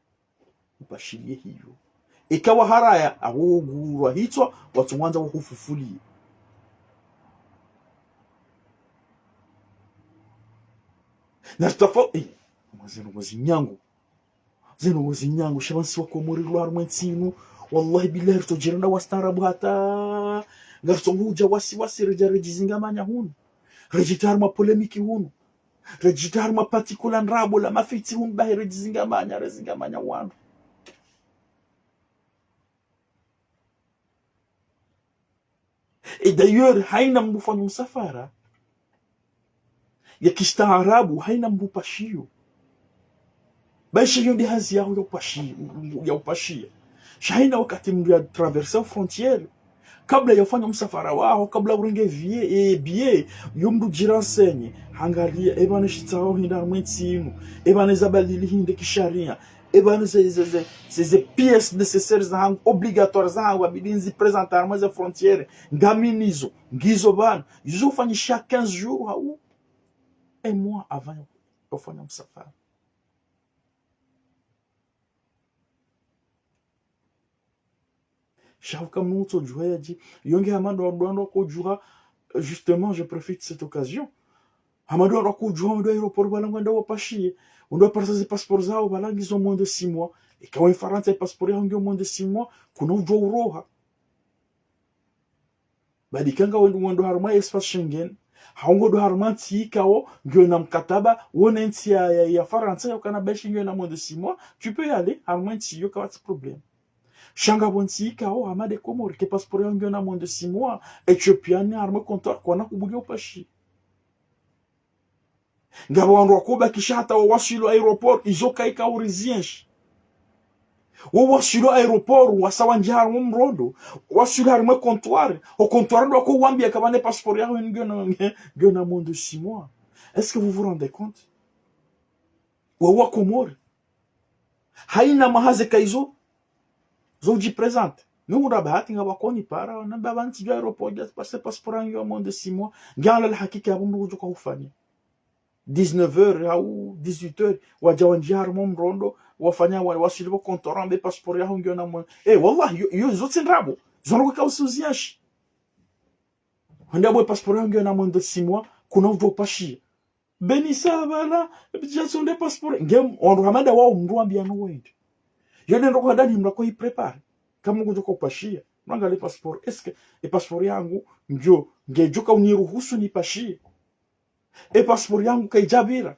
Upashiliye hiyo. Eka waharaya, apvo wogurwa hitswa, watsungwandza wahufufuliye. Na tutafa-, eh, mwa zinu ngozi nyangu. Zinu ngozi nyangu, sha pvanu si wakomori rilo harumwa entsi inu. Wallahi billahi, ritsodjirenda wastaarabu hata. Ngaritsongudja wasi wasi redja redjizingamanya hunu. Redjitria harumwa polémique hunu. Redjitria harumwa parti kula ndrabo la mafitsi hunu bahi redjizingamanya, rezingamanya wandru. Et d'ailleurs, haina mndru ufanya msafara ya kistaarabu, haina mndru upashio. Baishe yo nde hazi yaho ya upashi-, ya upashia. Sha haina wakati mndru ya traverse frontière, kabla ya ufanya msafara waho, kabla urenge vie-, eh, billet, yo mndru udjirenseigner, hangalia, eba ne shitsaho hinda harumwa entsi inu, eba ne zabadili hindri kisharia, eba ne ze, ze, ze, ze, ze pièces nécessaires zahangu, obligatoires zahangu, yabidi nizi présenter harumwa ze frontières, ngami nizo, ngizo pvanu, izo ufanyisha quinze jours hau un mois avant ya ufanya msafara. Sha hauka mndru utsodjuha yadji, yo nge hama ndo, ndo, ndo kudjuha, euh, justement, je profite cette occasion. Hama ndo, ndo kudjuha, ndo aéroport pvala ngwendao wapashiye. Ndo waparisa ze passeport zawo pvala ngizo moins de six mois. Eka we Farantsa ye passeport yaho ngiyo moins de six mois, kuna udjuwa uroha. Badi eka ngawe ndo, wendo harumwa espace Schengen, hau ngondo harumwa ntsi ikao ngiyo na mkataba wo ne ntsi ya, ya, ya Farantsa, ya ukana baishe ngiyo na moins de six mois, tu peux y aller, harumwa ntsi iyo kapvatsi problème. Sha ngapvo ntsi ikao hama nde Komori, ke passeport yaho ngiyo na moins de six mois, Ethiopia ni harumwa comptoir, kwana kubulia upashi. Ngapvo wandru wakobakisha hata wawaswili aéroport, izo kaika urizienshi. Wawaswili aéroport, wasa wandjia harumwa mrondo, waswili harumwa comptoir, o comptoir ndo wako wambia kapvana ye passeport yaho ngiyo na, ngiyo na moins de six mois. Est-ce que vous vous rendez compte ? Wawa Komori. Haina mahazi ka izo, zo udji présenter. Ni ura bahati ngapvo koni para, na baba ntsi djo aéroport, ya parce que passeport yaho ngiyo moins de six mois, ngiyo la hakika ya mndru udjo ka ufanya. Dix-neuf heures au dix-huit heures, wadja wandjia harumwa mrondo, wafanya wa, waswili pvo comptoir, wambe passeport yaho ngiyo na moins. Eh, wallahi, yo, yo, zo tsi ndrabo. Zo ndrabo ka usuziashi. Hwende wambe passeport yaho ngiyo na moins de six mois, kuna udjo upashia. Beni sa pvala, bidja sonde passeport. Nge, wandru hama nda wawo mndru wambia no wende. Yo nde ndo kwa dani mndru ako i préparer. Kamwe ngudjo ka upashia. Mwangalie passeport. Est-ce que e passeport yahangu ngiyo, ngedjo ka uniruhusu nipashie ? E passeport yahangu kaidja pvira ?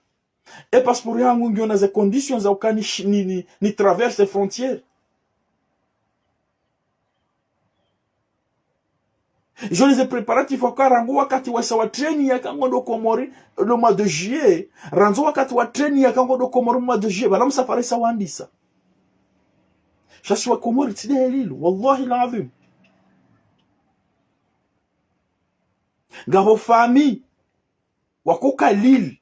E passeport yahangu ngiyo na ze conditions za ukana ni, ni, ni traverse frontière ? Izo ni ze préparatifs waka rangu wakati wasa wa treni yaka ngondo Komori, le mois de juillet. Randzu wakati wa treni yaka ngondo Komori mois de juillet. Pvala msafara isa wandisa. Sha si wa Komori tsi nde heli lo. Wallahi l'adhwim. Ngapvo famille wako Kalili.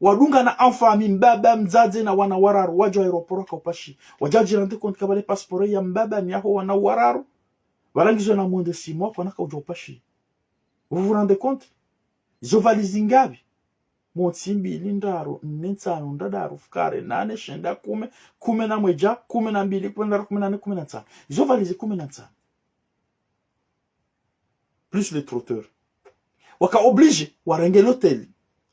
Wadungana en famille, mbaba, mdzadze na wana wararu, wadja aéroport waka upashi. Wadja djirendre compte ka pvala e passeport ya mbaba ni yaho wana wararu, pvala ngizo na moins de six mois, kwana ka udjo upashi. Vous vous rendez compte ? Izo valizi ngapvi ? Montsi, mbili, ndraru, nne, ntsanu, ndraru, fukare, nane, shenda, kume, kume na mwedja, kume na mbili, kume na ndraru, kume na nne, kume na ntsanu. Izo valizi kume na ntsanu. Plus le trotteur. Waka obligé warenge l'hôtel,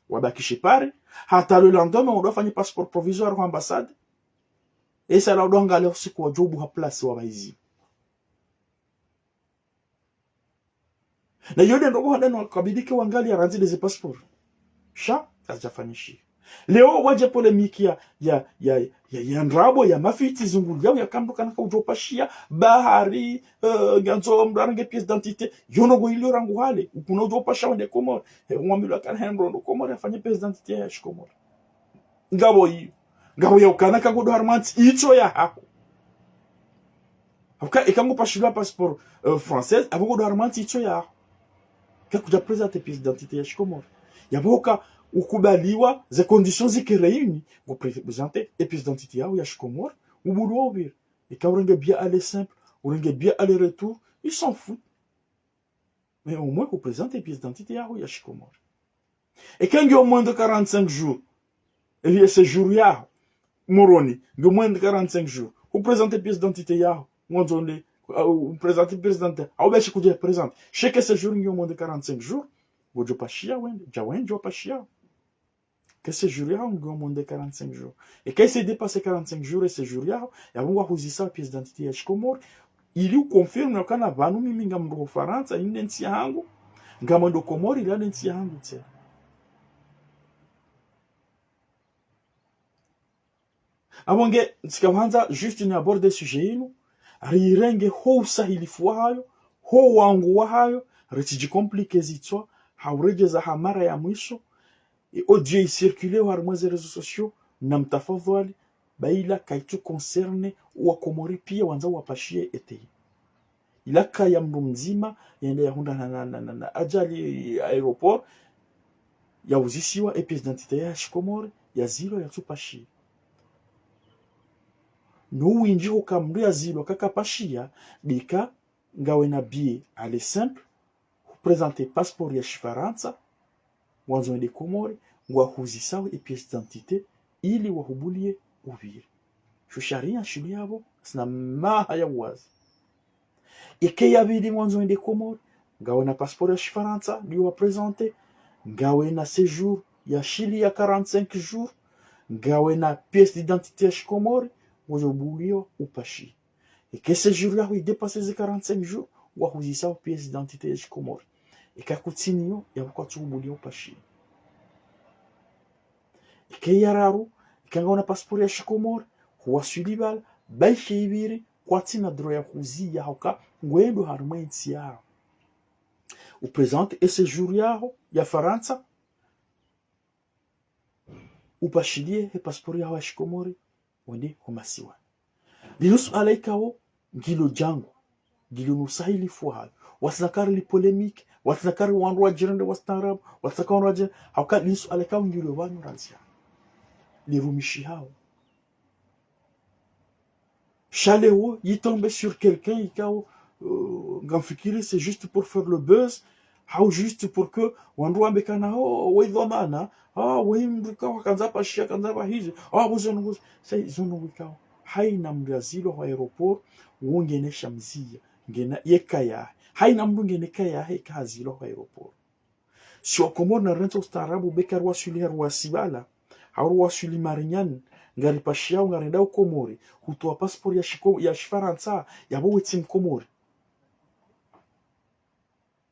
wabakishe pare, hata le lendemain, wandru wafanye passeport provisoire ho ambassade. Esa la udwangalia usiku wadjo buha place wabaizi. Na iyo nde ndrongoo handani wakabidi ke wangalia randzi nde ze passeport. Sha, kazidjafanyishiha. Leo wadje polémique ya, ya, ya, ya, ya ndrabo, ya mafitsi, zunguliao, ya ka mndru kana kaudjo pashia, bahari, eh, ngandzo mndru arenge pièce d'identité, yo ndrongoo ilio rangu hale, ukuna udjo pasha wende Komori, eh, umwambilwa kana hende ndo Komori, afanye pièce d'identité ya shikomori. Ngapvo iyo. Ngapvo ya ukana ka ngodo harumwa ntsi itso yahaho. Hauka, eka ngo pashilwa passeport, euh, française, apvo ngodo harumwa ntsi itso yahaho. Ka kudja présenter pièce d'identité ya shikomori. Yapvo ka ukubaliwa, ze conditions zike réunies, ngo présenter e pièce d'identité yaho ya shikomori, ubulwa upvira. Eka urenge billet aller simple, urenge billet aller-retour, ils s'en foutent. Mais au moins, uprésente pièce d'identité yaho ya shikomori. Eka ngiyo moins de quarante-cinq jours, e séjour yaho Moroni, ngiyo moins de quarante-cinq jours, uprésente pièce d'identité yaho, ngondzo nde, uh, uprésente pièce d'identité, au beshi kudja présenter. Sha eka séjour ngiyo moins de quarante-cinq jours, ngodjo pashia wende, dja wende djo pashia. Eka séjour yaho ngiyo moins de quarante-cinq jours. Eka ise dépasser quarante-cinq jours e séjour yaho, yapvo ngwahuzisa pièce d'identité ya shikomori, ili uconfirme ukana pvanu mimi ngamdru ho Farantsa, inde ntsi yahangu, ngamwendo Komori, ila nde ntsi yahangu tsena. Apvo nge, ntsika hwandza juste ni aborder sujet inu, rirenge ho usahilifu wahayo, ho wangu wahayo, ritsidji compliquer zitswa, ha uredjeza ha mara ya mwiso, e audio i circuler harumwa ze réseaux sociaux, na mtafadhwali, ba ila kaitsu concerner wa Komori pia wandzao wapashie été. Ila ka ya mndru mdzima, yende yahundra na, na, na, na, na ajali aéroport, yauzisiwa e pièce d'identité ya shikomori, yazilwa yatsu pashia. No windji huka mndru yazilwa kaka pashia, bika ngawe na billet aller simple, uprésente passeport ya shifarantsa, wandzo wende Komori, ngwahuzisao e pièce d'identité, ili wahubulie upvira. Sho sharia shili yapvo, sina maha ya uwazi. Eka ya pvili ngwandzo wende Komori, ngawe na passeport ya shifarantsa, ndiyo waprésente, ngawe na séjour ya shili ya quarante-cinq jours, ngawe na pièce d'identité ya shikomori, ngodjo buliwa upashie. Eka séjour yaho i dépasser ze quarante-cinq jours, ngwahuzisao pièce d'identité ya shikomori. Eka kutsina iyo, yapvo kwatsu hubuliwa upashie. Eka ya raru, eka ngawe na passeport ya shikomori, huwaswili pvala, ba ishe ipviri, kwatsina droit ya huziya hauka, ngwendo harumwa entsi yaho. Uprésente e séjour yaho ya Farantsa, upashilie he passeport yaho ya shikomori, wende ho masiwani. Linu suala ikao ngilo djangu, ngilo no usahilifu wahayo. Watsina kari li polémique, watsina kari wandru wadjirende wastaarabu, watsina kari wandru wadjirende, hauka linu suala ikao ngilo pvanu randzi ya. Lirumishihao. Sha leo, yi tombe sur quelqu'un ikao, euh, ngamfikiri c'est juste pour faire le buzz, hau juste pour que wandru wambe kana, oh, we dhwamana, ah, we mndru ikao kandza pashia, kandza pvahizi, ah, bo zo ndrongoo, sa zo ndrongoo ikao. Haina mndru yazilwa ho aéroport, wo ngena shamziya, ngena ye ka yahe. Haina mndru ngena ka yahe, eka hazilwa ho aéroport. Si wa Komori na rentsa ustaarabu beka ruwaswili ha ruwasi pvala, hau ruwaswili Marignane, ngaripashiao ngarendao Komori, hutowa passeport ya shiko-, ya shifarantsa, yapvo we tsi mkomori.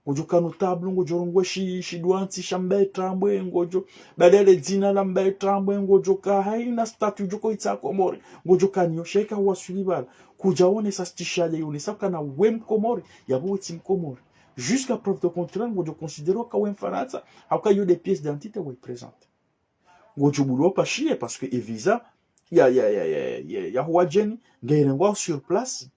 Ngodjo ka notable, ngodjo rongoa shi-, shidwantsi sha Mbaye Tambwe, ngodjo badale dzina la Mbaye Tambwe, ngodjo ka haina statut djo ko itsa Komori, ngodjo ka niyo sha eka huwaswili pvala. Kudja onesa stishale yonesa kana we mkomori, yapvo we tsi mkomori. Jusqu'à preuve de contraire, ngodjo considérer ka we mfarantsa, hauka iyo nde pièce d'identité wa iprésente. Ngodjo buliwa upashie, parce que e visa ya, ya, ya, ya, ya, ya huwadjeni, ngairengwao sur place.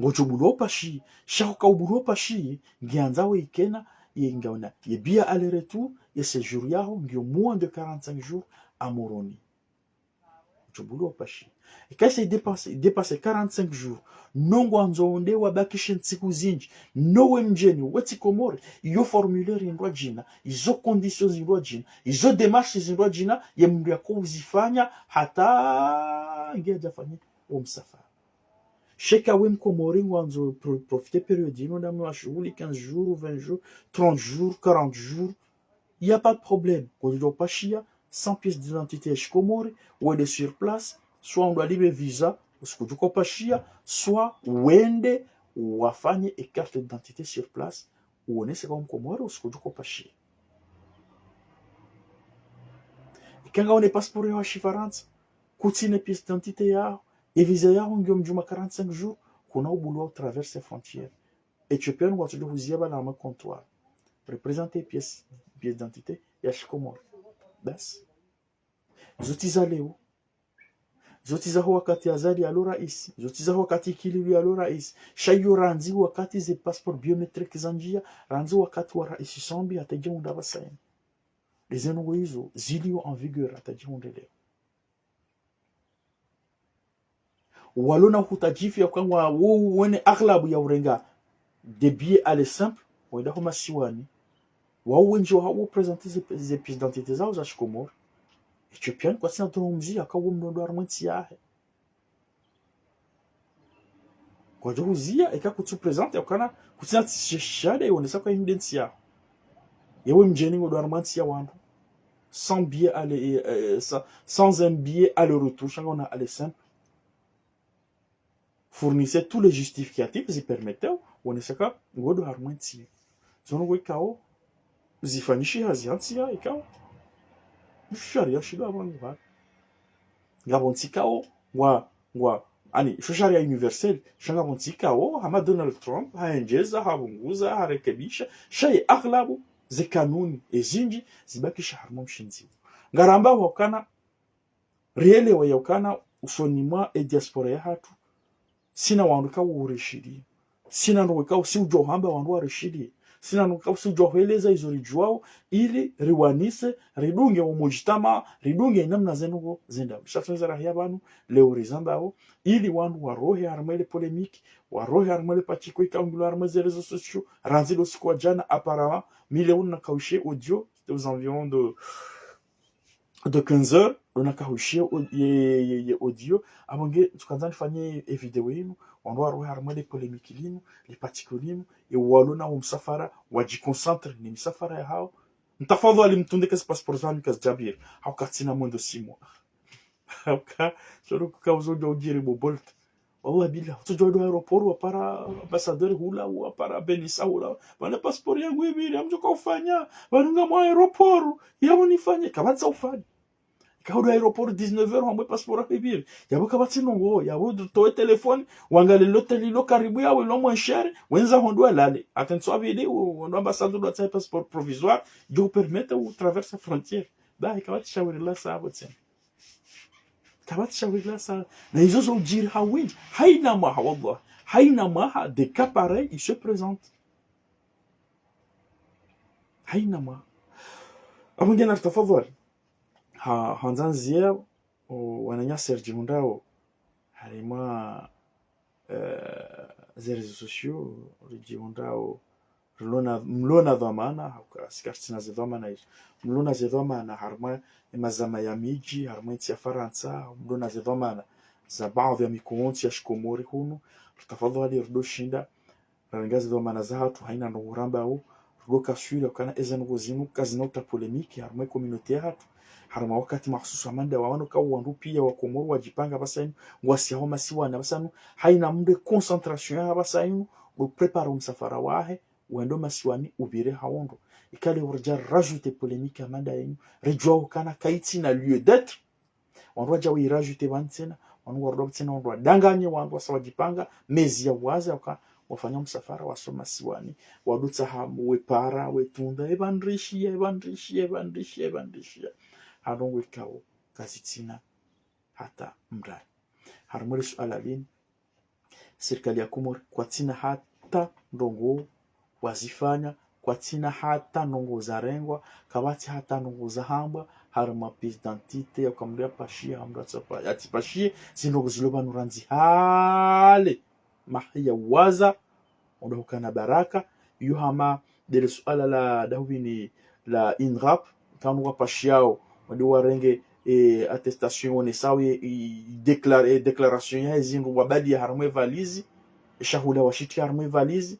Ngodjo buliwa upashie, sha hauka ubuliwa upashie, ngiyandzao ikena, ye ngawe na, ye billet aller-retour, ye séjour yaho, ngiyo moins de quarante-cinq jours à Moroni. Ngodjo buliwa upashie. Eka isa i dépasser, i dépasser quarante-cinq jours, no ngwandzo wende wabakishe ntsiku zindji, no we mdjeni, we tsi Komori, iyo formulaire indrwadjina, izo conditions zindrwadjina, izo démarches zindrwadjina, ye mndru yako uzifanya, hata nge yadjafanye wo msafara. Sha eka we mkomori ngwandzo pro-, profiter période inu, ndamna wa shuhuli quinze jours, vingt jours, trente jours, quarante jours, y a pas de problème. Ngodjo upashia, sans pièce d'identité ya shikomori, wende sur place, Soit ndo walipve visa, usikudjuka upashia, soit wende wafanye e carte d'identité sur place, uonese ka Mkomori, usikudjuka upashia. Eka ngawe ne passeport ya Shifarantsa, kutsina pièce d'identité yaho, e visa yaho ngiyo mdjuma quarante-cinq jours, kuna ubulwa utraverse frontière. Éthiopien ngwatsodjo huzia bala hama comptoir. Représenter pièce, pièce d'identité ya Shikomori. Basi. Zo tsi za leo. Zo tsi zaho wakati Azali yalo raisi. Zo tsi zaho wakati Ikililou yalo raisi. Sha iyo randzi wakati ze passeport biométrique zandjia, randzi wakati wa raisi Sambi hata dje unda basaini. Eze ndrongoo izo zilio en vigueur hata dje unda leo. Walo na uhutadjifu ya uka ngwao wene aghlabu ya urenga des billets aller simple, wenda ho masiwani. Wao wendji wahawo présenter ze, ze pièces d'identité zao za Shikomori. Éthiopien kwatsina droit umzia ka wo mndru ndo harumwa entsi yahe. Kwadjo huzia, eka kutsu présenter, ukana, kutsina tsi-, shahada ionesa ka inde ntsi yaho. Yewe mdjeni ngodo harumwa entsi ya wandru. Sans billet aller, euh, sans, sans un billet aller-retour, sha ngawe na aller simple. Fournissez tous les justificatifs zi permettent, uonese ka ngodo harumwa entsi. Zo ndrongoo ikao, zifanyishiha ziantsi ya ikao. Sharia shido apvo ngapvo. Ngapvo ntsi ikao, ngwa, ngwa, ani, sho sharia universel, sha ngapvo ntsi ikao, hama Donald Trump, haendjeza, hapvunguza, harekebisha, sha ye aghlabu, ze kanuni, ezindji, zibakisha harumwa mshindzi. Ngaramba wakana, rielewe ya ukana usoni mwa e diaspora yahatru, sina wandru ka wo urishiliye. Sina ndrongoo ka usi udjuwa uhamba wandru warishiliye. Sina ndrongoo ka usi udjuwa hueleza izo ridjuwao, ili riwanise, ridunge wo mujtama, ridunge namna ze ndrongoo zendao. Sha tsoneza rahiya pvanu, leo rizambao, ili wandru warohe harumwa le polémique, warohe harumwa le patchiko ikao ngilo harumwa ze réseaux sociaux, randzi lo usiku wa djana, apparemment, mi leo nakaushe audio, c'était aux environs de de quinze heures, ndo nakahushiya o-, ye, ye, ye audio, apvo nge, tsukandza nifanye e video yinu, wandru warohe harumwa le polémique linu, le patchiko linu, ye walo na wo msafara, wadjiconcentre ne misafara yahawo. Ntafadhwali mtsunde ke zi passeport zanyu kazidjapvira, hauka tsina mwendo six mois. Hauka, sho ndo kuka uzo djo udjiri bo Bolt. Wallah billah, utsodjo ndo aéroport wapara ambassadeur hula, wapara Benissa hula. Pvanu passeport yangu ipviri, ngamdjo ka ufanya. Pvanu ngamwa aéroport, yapvo nifanye, kapvatsi ufanya. Eka ndo aéroport dix-neuf heures, wambe passeport yaho ipviri. Yapvo kapvatsi ndrongoo, yapvo utowe téléphone, wangalie l'hôtel lilo karibu yawe lo moins cher, wendza hondro walale. Hata ntsu apvili, wo, wo ndo ambassadeur ndo atsahe passeport provisoire, djo permettre utraverse frontière. Ba, kapvatsi shawiri la sa apvo tsena. Kapvatsi shawiri la sa. Na izo zo udjiri ha wendji. Haina mwaha, wallah. Haina mwaha, des cas pareils, ils se présentent. Haina mwaha. Apvo ngena tafadhwali. Ha, handza ndzia, o, wananyasi ridjihundrao. Harumwa, eh, ze réseaux sociaux, ridjihundrao. Mlo na, mlo na dhwamana, hauka, si karitsina ze dhwamana izo. Mlo na ze dhwamana, harumwa e mazama ya midji, harumwa entsi ya Farantsa, mlo na ze dhwamana za baadhwi ya mikontsi ya Shikomori hunu, ritafadhwali rido shinda, rarenga ze dhwamana zahatru, haina ndrongoo rambao, rido ka sûr ukana eze ndrongoo zinu, kazina uta polémique, harumwa e communauté yahatru, harumwa wakati mahsusu hama nda wanu ka wandru pia wa Komori wadjipanga pvasa inu, ngwasiyaho masiwani pvasa inu, haina mndru e concentration yahe pvasa inu, ndo préparer o msafara wahe, wendo masiwani upvire ha wondro. Ikale uridja rajouter polémique hama nda yinu, ridjuwa ukana kaitsina lieu d'être. Wandru wadja wayirajouter pvanu tsena, wandru warudi pvanu tsena, wandru wadanganye, wandru wasa wadjipanga, mezi ya wazi yauka, wafanya msafara, waso masiwani, wadutsa hamu, wepara, wetunda, epvandrishiya, epvandrishiya, epvandrishiya, epvandrishiya. Ha ndrongoo ikao, kazitsina hata mraya. Harumwa le suala linu, sirikali ya Komori, kwatsina hata ndrongoo wazifanya, kwatsina hata ndrongoo zarengwa, kapvatsi hata ndrongoo zahambwa, harumwa pièce d'identité, yauka mndru yapashiye, ha mndru yatsapa-, yatsipashiye, zi ndrongoo zilo pvanu randzi hale. Maha ya waza, ondo hukana baraka, iyo hama ndele suala la dahwini la INRAP, kanu wapashiyao, wende warenge, eh, attestation wonesao ye, i, déclare, eh, déclaration ya zindru wabaliya harumwa e valizi, e shahula washitiya harumwa e valizi,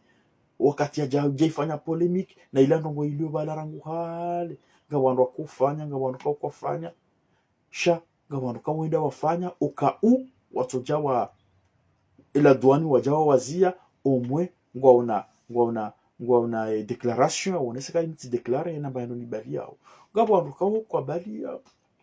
wakati yadja, yadja ifanya polémique, na ila ndrongoo iliyo pvala rangu hale, nga wandru wakufanya, nga wandru kawakwafanya. Sha, Ngapvo wandru kawenda wafanya, au cas où, watsodja wa, ela douane wadja wawazia, au moins, ngwaona, ngwaona, ngwaona, eh, déclaration, waonesa ka ini tsi déclaré, yena mba yeno ni bali yawo. Ngapvo wandru kawo kwa bali ya,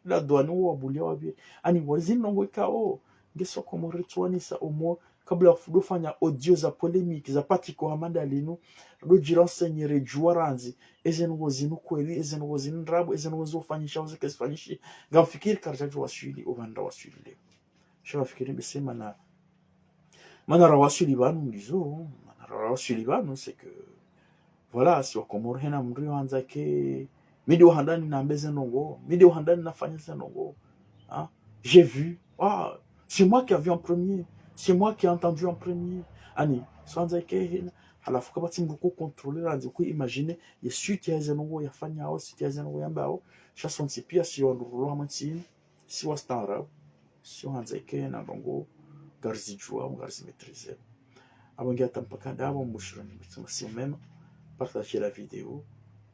la douane wo wabulia wabie. Ani wazini ndrongoo ikao, nge si wa Komori ritsuwanisa au moins, kabla fudo fanya audio za polémique, za patiko hama ndalinu, ndo djirenseigner djuwa randzi, eze ndrongoo zinu kweli, eze ndrongoo zinu ndrabo, eze ndrongoo zofanyisha, au ze kazifanyishi. Ngamfikiri karidjadjo waswili, opvandra waswili leo. Sha ngamfikiri bese mana, mana rawaswili pvanu ndizo, mana rawaswili pvanu, c'est que, voilà, si wa Komori hena mndru yo handza ke, mi nde wa handani nambe ze ndrongoo, mi nde wa handani nafanya ze ndrongoo. Hein? J'ai vu. Ah, c'est moi qui a vu en premier. C'est moi qui a entendu en premier. Ani, so handza ke hena. Halafu kapvatsi mndru ko contrôler randzi ko imaginer, ye suite ya ze ndrongoo yafanyao, suite ya ze ndrongoo yambao. Sha sontsi pia si wandru rolo hamwe ntsi inu, si wastaarabu, si wahandza ke na ndrongoo ngarizidjuwa, ngarizi maîtriser. Apvo nge hata mpaka ndapvo, mbushirani masihu mema, partagez la vidéo,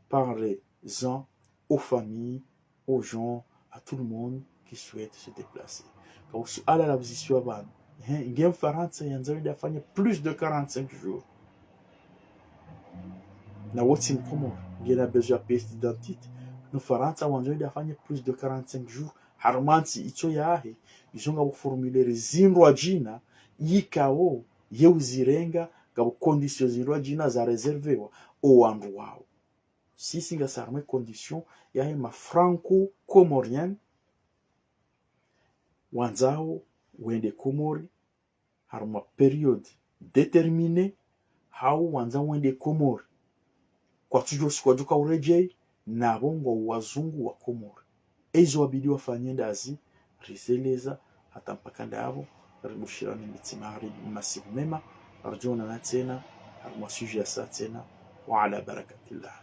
parlez-en aux familles, aux gens, à tout le monde qui souhaite se déplacer. Ka usuala la uzisiwa pvanu. Hein, nge Mfarantsa yandzao yende yafanye plus de quarante-cinq jours. Na wo tsi Mkomori, ngena besoin ya pièce d'identité. Mfarantsa wandzao yende yafanye plus de quarante-cinq jours. Harumwa ntsi itso yahe, izo ngapvo formulaire zindrwadjina, yikao, ye uzirenga, ngapvo conditions zindrwadjina za réservéwa, o wandru wawo. Sisi ngasi harumwa condition yahe ma franco-comoriens wandzao wende Komori, harumwa période déterminée, hau wandzao wende Komori, kwatsudjo siku wadjoka uredjei, napvo ngwao wazungu wa Komori. Ezo wabidi wafanye ndazi, rizeleza, hata mpaka ndapvo, ribushirani mitsima hari masihu mema, ridjoonana tsena, harumwa sujet ya sa tsena, wa ala barakatillah.